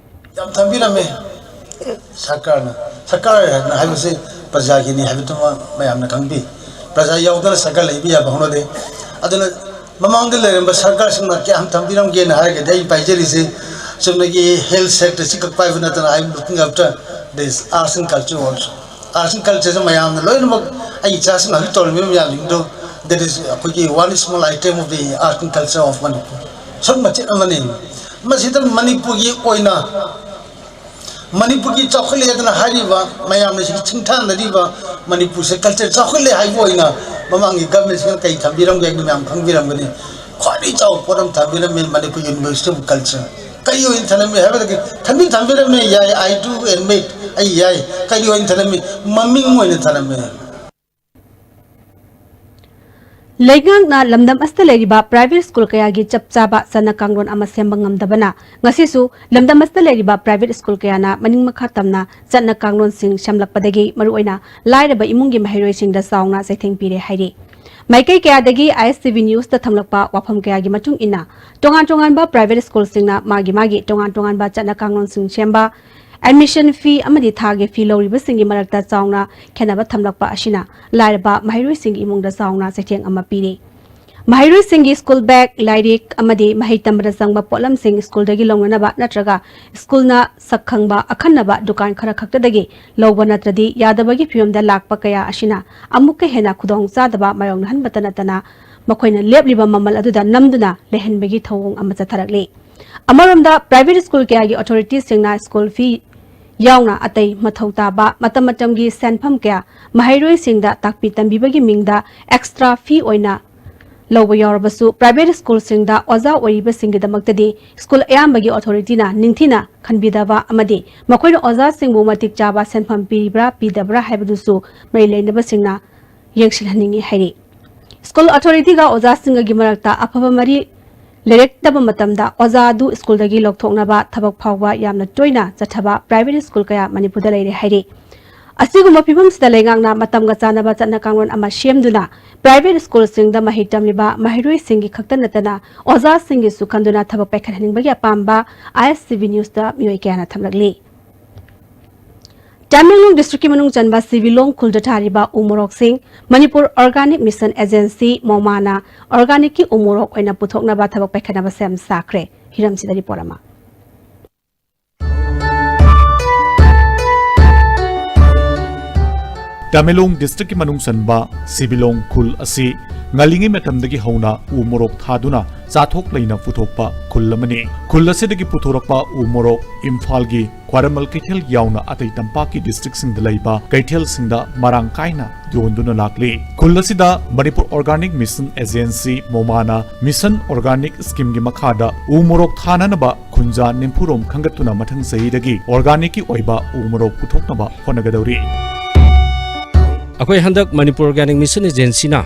ꯌꯥꯝ ꯊꯝꯕꯤꯔꯝꯃꯦ꯫ ꯁꯔꯀꯥꯔꯅ, ꯁꯔꯀꯥꯔ ꯍꯥꯏꯅ ꯍꯥꯏꯕꯁꯤ ꯄ꯭ꯔꯖꯥꯒꯤꯅꯤ ꯍꯥꯏꯕꯗꯨꯃ ꯃꯌꯥꯝꯅ ꯈꯪꯕꯤ꯫ ꯄ꯭ꯔꯖꯥ ꯌꯥꯎꯗꯅ ꯁꯔꯀꯥꯔ ꯂꯩꯕ ꯌꯥꯕ ꯍꯧꯅꯗꯦ꯫ ꯑꯗꯨꯅ ꯃꯃꯥꯡꯗ ꯂꯩꯔꯝꯕ ꯁꯔꯀꯥꯔꯁꯤꯡꯅ ꯀꯌꯥꯝ ꯊꯝꯕꯤꯔꯝꯒꯦꯅ ꯍꯥꯏꯔꯒꯗꯤ, ꯑꯩ ꯄꯥꯏꯖꯔꯤꯁꯦ ꯆꯨꯝꯅꯒꯤ health sector ꯁꯤ ꯈꯛ ꯄꯥꯏꯕ ꯅꯠꯇꯅ, I am looking after this arts and culture also. Arts and culture ꯁꯦ ꯃꯌꯥꯝꯅ ꯂꯣꯏꯅꯃꯛ, ꯑꯩ ꯏꯆꯥꯁꯤꯡ ꯍꯧꯖꯤꯛ ꯇꯧꯔꯝꯃꯤꯕ ꯃꯌꯥꯝꯁꯤꯡꯗꯣ, that is ꯑꯩꯈꯣꯏꯒꯤ one small item of the art and culture of Manipur. ꯁꯔꯨꯛ ꯃꯆꯦꯠ ꯑꯃꯅꯤ꯫ ꯃꯁꯤꯗ ꯃꯅꯤꯄꯨꯔꯒꯤ ꯑꯣꯏꯅ, ꯃꯅꯤꯄꯨꯔꯒꯤ ꯆꯥꯎꯈꯠꯂꯦꯗꯅ ꯍꯥꯏꯔꯤꯕ ꯃꯌꯥꯝꯅ ꯁꯤꯒꯤ ꯁꯤꯡꯊꯥꯅꯔꯤꯕ ꯃꯅꯤꯄꯨꯔꯁꯦ culture ꯆꯥꯎꯈꯠꯂꯦ ꯍꯥꯏꯕ ꯑꯣꯏꯅ ꯃꯃꯥꯡꯒꯤ government ꯁꯤꯅ ꯀꯩ ꯊꯝꯕꯤꯔꯝꯒꯦ ꯍꯥꯏꯕꯗꯨ ꯃꯌꯥꯝ ꯈꯪꯕꯤꯔꯝꯒꯅꯤ꯫ ꯈ꯭ꯋꯥꯏꯗꯒꯤ ꯆꯥꯎꯕ ꯄꯣꯠ ꯑꯃ ꯊꯝꯕꯤꯔꯝꯃꯤ Manipur University of Culture꯫ ꯀꯔꯤ ꯑꯣꯏꯅ ꯊꯝꯂꯝꯃꯤ ꯍꯥꯏꯕꯗ, ꯊꯝꯕꯤ ꯊꯝꯕꯤꯔꯝꯃꯤ, ꯌꯥꯏ, I do admit, ꯑꯩ ꯌꯥꯏ꯫ ꯀꯔꯤ ꯑꯣꯏꯅ ꯊꯝꯂꯝꯃꯤ? ꯃꯃꯤꯡ ꯑꯣꯏꯅ ꯊꯝꯂꯝꯃꯤ꯫ ꯂꯩꯉꯥꯛꯅ ꯂꯝꯗꯝ ꯑꯁꯤꯗ ꯂꯩꯔꯤꯕ private school ꯀꯌꯥꯒꯤ ꯆꯞ ꯆꯥꯕ ꯆꯠꯅ ꯀꯥꯡꯂꯣꯟ ꯑꯃ ꯁꯦꯝꯕ ꯉꯝꯗꯕꯅ ꯉꯁꯤꯁꯨ ꯂꯝꯗꯝ ꯑꯁꯤꯗ ꯂꯩꯔꯤꯕ private school ꯀꯌꯥꯅ ꯃꯅꯤꯡ ꯃꯈꯥ ꯇꯝꯅ ꯆꯠꯅ ꯀꯥꯡꯂꯣꯟꯁꯤꯡ ꯁꯦꯝꯂꯛꯄꯗꯒꯤ ꯃꯔꯨꯑꯣꯏꯅ ꯂꯥꯏꯔꯕ ꯏꯃꯨꯡꯒꯤ ꯃꯍꯩꯔꯣꯏꯁꯤꯡꯗ ꯆꯥꯎꯅ ꯆꯩꯊꯦꯡ ꯄꯤꯔꯦ ꯍꯥꯏꯔꯤ꯫ ꯃꯥꯏꯀꯩ ꯀꯌꯥꯗꯒꯤ I S T V news ꯇ ꯊꯝꯂꯛꯄ ꯋꯥꯐꯝ ꯀꯌꯥꯒꯤ ꯃꯇꯨꯡ ꯏꯟꯅ ꯇꯣꯉꯥꯟ ꯇꯣꯉꯥꯟꯕ private school ꯁꯤꯡꯅ ꯃꯥꯒꯤ ꯃꯥꯒꯤ ꯇꯣꯉꯥꯟ ꯇꯣꯉꯥꯟꯕ ꯆꯠꯅ ꯀꯥꯡꯂꯣꯟꯁꯤꯡ ꯁꯦꯝꯕ, admission fee ꯑꯃꯗꯤ ꯊꯥꯒꯤ fee ꯂꯧꯔꯤꯕꯁꯤꯡꯒꯤ ꯃꯔꯛꯇ ꯆꯥꯎꯅ ꯈꯦꯠꯅꯕ ꯊꯝꯂꯛꯄ ꯑꯁꯤꯅ ꯂꯥꯏꯔꯕ ꯃꯍꯩꯔꯣꯏꯁꯤꯡꯒꯤ ꯏꯃꯨꯡꯗ ꯆꯥꯎꯅ ꯆꯩꯊꯦꯡ ꯑꯃ ꯄꯤꯔꯤ꯫ ꯃꯍꯩꯔꯣꯏꯁꯤꯡꯒꯤ school bag, ꯂꯥꯏꯔꯤꯛ ꯑꯃꯗꯤ ꯃꯍꯩ ꯇꯝꯕꯗ ꯆꯪꯕ ꯄꯣꯠꯂꯝꯁꯤꯡ school ꯗꯒꯤ ꯂꯧꯅꯅꯕ ꯅꯠꯇ꯭ꯔꯒ school ꯅ ꯁꯛ ꯈꯪꯕ ꯑꯈꯟꯅꯕ ꯗꯨꯀꯥꯟ ꯈꯔ ꯈꯛꯇꯗꯒꯤ ꯂꯧꯕ ꯅꯠꯇ꯭ꯔꯗꯤ ꯌꯥꯗꯕꯒꯤ ꯐꯤꯕꯝꯗ ꯂꯥꯛꯄ ꯀꯌꯥ ꯑꯁꯤꯅ ꯑꯃꯨꯛꯀ ꯍꯦꯟꯅ ꯈꯨꯗꯣꯡ ꯆꯥꯗꯕ ꯃꯥꯌꯣꯛꯅꯍꯟꯕꯇ ꯅꯠꯇꯅ ꯃꯈꯣꯏꯅ ꯂꯦꯞꯂꯤꯕ ꯃꯃꯜ ꯑꯗꯨꯗ ꯅꯝꯗꯨꯅ ꯂꯩꯍꯟꯕꯒꯤ ꯊꯧꯑꯣꯡ ꯑꯃ ꯆꯠꯊꯔꯛꯂꯤ꯫ ꯑꯃꯔꯣꯝꯗ private school ꯀꯌꯥꯒꯤ authority ꯁꯤꯡꯅ school fee ꯌꯥꯎꯅ ꯑꯇꯩ ꯃꯊꯧ ꯇꯥꯕ ꯃꯇꯝ ꯃꯇꯝꯒꯤ ꯁꯦꯟꯐꯝ ꯀꯌꯥ ꯃꯍꯩꯔꯣꯏꯁꯤꯡꯗ ꯇꯥꯛꯄꯤ ꯇꯝꯕꯤꯕꯒꯤ ꯃꯤꯡꯗ extra fee ꯑꯣꯏꯅ ꯂꯧꯕ ꯌꯥꯎꯔꯕꯁꯨ, private school ꯁꯤꯡꯗ ꯑꯣꯖꯥ ꯑꯣꯏꯔꯤꯕꯁꯤꯡꯒꯤꯗꯃꯛꯇꯗꯤ school ꯑꯌꯥꯝꯕꯒꯤ authority ꯅ ꯅꯤꯡꯊꯤꯅ ꯈꯟꯕꯤꯗꯕ ꯑꯃꯗꯤ ꯃꯈꯣꯏꯅ ꯑꯣꯖꯥꯁꯤꯡꯕꯨ ꯃꯇꯤꯛ ꯆꯥꯕ ꯁꯦꯟꯐꯝ ꯄꯤꯔꯤꯕ꯭ꯔꯥ ꯄꯤꯗꯕ꯭ꯔꯥ ꯍꯥꯏꯕꯗꯨꯁꯨ ꯃꯔꯤ ꯂꯩꯅꯕꯁꯤꯡꯅ ꯌꯦꯡꯁꯤꯜꯍꯟꯅꯤꯡꯏ ꯍꯥꯏꯔꯤ꯫ School authority ꯒ ꯑꯣꯖꯥꯁꯤꯡꯒꯒꯤ ꯃꯔꯛꯇ ꯑꯐꯕ ꯃꯔꯤ ꯂꯥꯏꯔꯤꯛ ꯇꯝꯕ ꯃꯇꯝꯗ ꯑꯣꯖꯥ ꯑꯗꯨ ꯁ꯭ꯀꯨꯜꯗꯒꯤ ꯂꯧꯊꯣꯛꯅꯕ ꯊꯕꯛ ꯐꯥꯎꯕ ꯌꯥꯝꯅ ꯇꯣꯏꯅ ꯆꯠꯊꯕ ꯄ꯭ꯔꯥꯏꯚꯦꯠ ꯁ꯭ꯀꯨꯜ ꯀꯌꯥ ꯃꯅꯤꯄꯨꯔꯗ ꯂꯩꯔꯦ ꯍꯥꯏꯔꯤ꯫ ꯑꯁꯤꯒꯨꯝꯕ ꯐꯤꯕꯝꯁꯤꯗ ꯂꯩꯉꯥꯛꯅ ꯃꯇꯝꯒ ꯆꯥꯟꯅꯕ ꯆꯠꯅ ꯀꯥꯡꯂꯣꯟ ꯑꯃ ꯁꯦꯝꯗꯨꯅ ꯄ꯭ꯔꯥꯏꯚꯦꯠ ꯁ꯭ꯀꯨꯜꯁꯤꯡꯗ ꯃꯍꯩ ꯇꯝꯂꯤꯕ ꯃꯍꯩꯔꯣꯏꯁꯤꯡꯒꯤ ꯈꯛꯇ ꯅꯠꯇꯅ ꯑꯣꯖꯥꯁꯤꯡꯒꯤꯁꯨ ꯈꯟꯗꯨꯅ ꯊꯕꯛ ꯄꯥꯏꯈꯠꯍꯟꯅꯤꯡꯕꯒꯤ ꯑꯄꯥꯝꯕ ꯑꯥꯏ ꯑꯦꯁ ꯁꯤ ꯚꯤ ꯅ꯭ꯌꯨꯁꯇ ꯃꯤꯑꯣꯏ ꯀꯌꯥꯅ ꯊꯝꯂꯛꯂꯤ꯫ ꯇꯃꯦꯡꯂꯣꯡ ꯗꯤꯁꯇ꯭ꯔꯤꯛꯀꯤ ꯃꯅꯨꯡ ꯆꯟꯕ ꯁꯤꯕꯤꯂꯣꯡ ꯈꯨꯜꯗ ꯊꯥꯔꯤꯕ ꯎ ꯃꯣꯔꯣꯛꯁꯤꯡ ꯃꯅꯤꯄꯨꯔ ꯑꯣꯔꯒꯥꯅꯤꯛ ꯃꯤꯁꯟ ꯑꯦꯖꯦꯟꯁꯤ, ꯃꯣꯃꯥꯅ, ꯑꯣꯔꯒꯥꯅꯤꯛꯀꯤ ꯎ ꯃꯣꯔꯣꯛ ꯑꯣꯏꯅ ꯄꯨꯊꯣꯛꯅꯕ ꯊꯕꯛ ꯄꯥꯏꯈꯠꯅꯕ ꯁꯦꯝ ꯁꯥꯈ꯭ꯔꯦ꯫ ꯍꯤꯔꯝꯁꯤꯗ ꯔꯤꯄꯣꯔꯠ ꯑꯃ꯫ ꯇꯃꯦꯡꯂꯣꯡ ꯗꯤꯁꯇ꯭ꯔꯤꯛꯀꯤ ꯃꯅꯨꯡ ꯆꯟꯕ ꯁꯤꯕꯤꯂꯣꯡ ꯈꯨꯜ ꯑꯁꯤ ꯉꯜꯂꯤꯉꯩ ꯃꯇꯝꯗꯒꯤ ꯍꯧꯅ ꯎ ꯃꯣꯔꯣꯛ ꯊꯥꯗꯨꯅ ꯆꯥꯊꯣꯛ ꯂꯩꯅ ꯄꯨꯊꯣꯛꯄ ꯈꯨꯜ ꯑꯃꯅꯤ꯫ ꯈꯨꯜ ꯑꯁꯤꯗꯒꯤ ꯄꯨꯊꯣꯔꯛꯄ ꯎ ꯃꯣꯔꯣꯛ ꯏꯝꯐꯥꯜꯒꯤ ꯈ꯭ꯋꯥꯏꯔꯝꯕꯟ ꯀꯩꯊꯦꯜ ꯌꯥꯎꯅ ꯑꯇꯩ ꯇꯝꯄꯥꯛꯀꯤ ꯗꯤꯁꯇ꯭ꯔꯤꯛꯁꯤꯡꯗ ꯂꯩꯕ ꯀꯩꯊꯦꯜꯁꯤꯡꯗ ꯃꯔꯥꯡ ꯀꯥꯏꯅ ꯌꯣꯟꯗꯨꯅ ꯂꯥꯛꯂꯤ꯫ ꯈꯨꯜ ꯑꯁꯤꯗ ꯃꯅꯤꯄꯨꯔ ꯑꯣꯔꯒꯥꯅꯤꯛ ꯃꯤꯁꯟ ꯑꯦꯖꯦꯟꯁꯤ, ꯃꯣꯃꯥꯅ ꯃꯤꯁꯟ ꯑꯣꯔꯒꯥꯅꯤꯛ ꯁ꯭ꯀꯤꯝꯒꯤ ꯃꯈꯥꯗ ꯎ ꯃꯣꯔꯣꯛ ꯊꯥꯅꯅꯕ ꯈꯨꯟꯖꯥ ꯅꯤꯐꯨꯔꯣꯝ ꯈꯟꯒꯠꯇꯨꯅ ꯃꯊꯪ ꯆꯍꯤꯗꯒꯤ ꯑꯣꯔꯒꯥꯅꯤꯛꯀꯤ ꯑꯣꯏꯕ ꯎ ꯃꯣꯔꯣꯛ ꯄꯨꯊꯣꯛꯅꯕ ꯍꯣꯠꯅꯒꯗꯧꯔꯤ꯫ ꯑꯩꯈꯣꯏ ꯍꯟꯗꯛ ꯃꯅꯤꯄꯨꯔ ꯑꯣꯔꯒꯥꯅꯤꯛ ꯃꯤꯁꯟ ꯑꯦꯖꯦꯟꯁꯤꯅ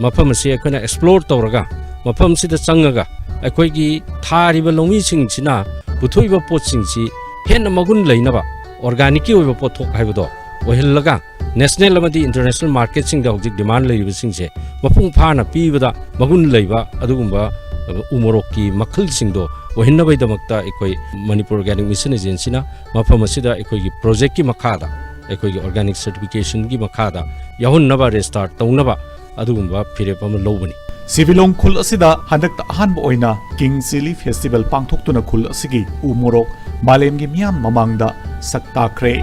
ꯃꯐꯝ ꯑꯁꯤ ꯑꯩꯈꯣꯏꯅ ꯑꯦꯛꯁꯄ꯭ꯂꯣꯔ ꯇꯧꯔꯒ, ꯃꯐꯝꯁꯤꯗ ꯆꯪꯉꯒ, ꯑꯩꯈꯣꯏꯒꯤ ꯊꯥꯔꯤꯕ ꯂꯧꯃꯤꯁꯤꯡꯁꯤꯅ ꯄꯨꯊꯣꯛꯏꯕ ꯄꯣꯠꯁꯤꯡꯁꯤ ꯍꯦꯟꯅ ꯃꯒꯨꯟ ꯂꯩꯅꯕ, ꯑꯣꯔꯒꯥꯅꯤꯛꯀꯤ ꯑꯣꯏꯕ ꯄꯣꯠꯊꯣꯛ ꯍꯥꯏꯕꯗꯣ ꯑꯣꯏꯍꯜꯂꯒ, ꯅꯦꯁꯅꯦꯜ ꯑꯃꯗꯤ ꯏꯟꯇꯔꯅꯦꯁꯅꯦꯜ ꯃꯥꯔꯀꯦꯠꯁꯤꯡꯗ ꯍꯧꯖꯤꯛ ꯗꯤꯃꯥꯟ ꯂꯩꯔꯤꯕꯁꯤꯡꯁꯦ ꯃꯄꯨꯡ ꯐꯥꯅ ꯄꯤꯕꯗ ꯃꯒꯨꯟ ꯂꯩꯕ ꯑꯗꯨꯒꯨꯝꯕ, ꯑ, ꯎ ꯃꯣꯔꯣꯛꯀꯤ ꯃꯈꯜꯁꯤꯡꯗꯣ ꯑꯣꯏꯍꯟꯅꯕꯒꯤꯗꯃꯛꯇ ꯑꯩꯈꯣꯏ ꯃꯅꯤꯄꯨꯔ ꯑꯣꯔꯒꯥꯅꯤꯛ ꯃꯤꯁꯟ ꯑꯦꯖꯦꯟꯁꯤꯅ ꯃꯐꯝ ꯑꯁꯤꯗ ꯑꯩꯈꯣꯏꯒꯤ ꯄ꯭ꯔꯣꯖꯦꯛꯀꯤ ꯃꯈꯥꯗ, ꯑꯩꯈꯣꯏꯒꯤ ꯑꯣꯔꯒꯥꯅꯤꯛ ꯁꯔꯇꯤꯐꯤꯀꯦꯁꯟꯒꯤ ꯃꯈꯥꯗ ꯌꯥꯎꯍꯟꯅꯕ, ꯔꯦꯖꯤꯁꯇꯥꯔ ꯇꯧꯅꯕ ꯑꯗꯨꯒꯨꯝꯕ ꯐꯤꯔꯦꯞ ꯑꯃ ꯂꯧꯕꯅꯤ꯫ ꯁꯤꯕꯤꯂꯣꯡ ꯈꯨꯜ ꯑꯁꯤꯗ ꯍꯟꯗꯛꯇ ꯑꯍꯥꯟꯕ ꯑꯣꯏꯅ ꯀꯤꯡ ꯆꯤꯂꯤ ꯐꯦꯁꯇꯤꯚꯦꯜ ꯄꯥꯡꯊꯣꯛꯇꯨꯅ ꯈꯨꯜ ꯑꯁꯤꯒꯤ ꯎ ꯃꯣꯔꯣꯛ ꯃꯥꯂꯦꯝꯒꯤ ꯃꯤꯌꯥꯝ ꯃꯃꯥꯡꯗ ꯁꯛ ꯇꯥꯛꯈ꯭ꯔꯦ꯫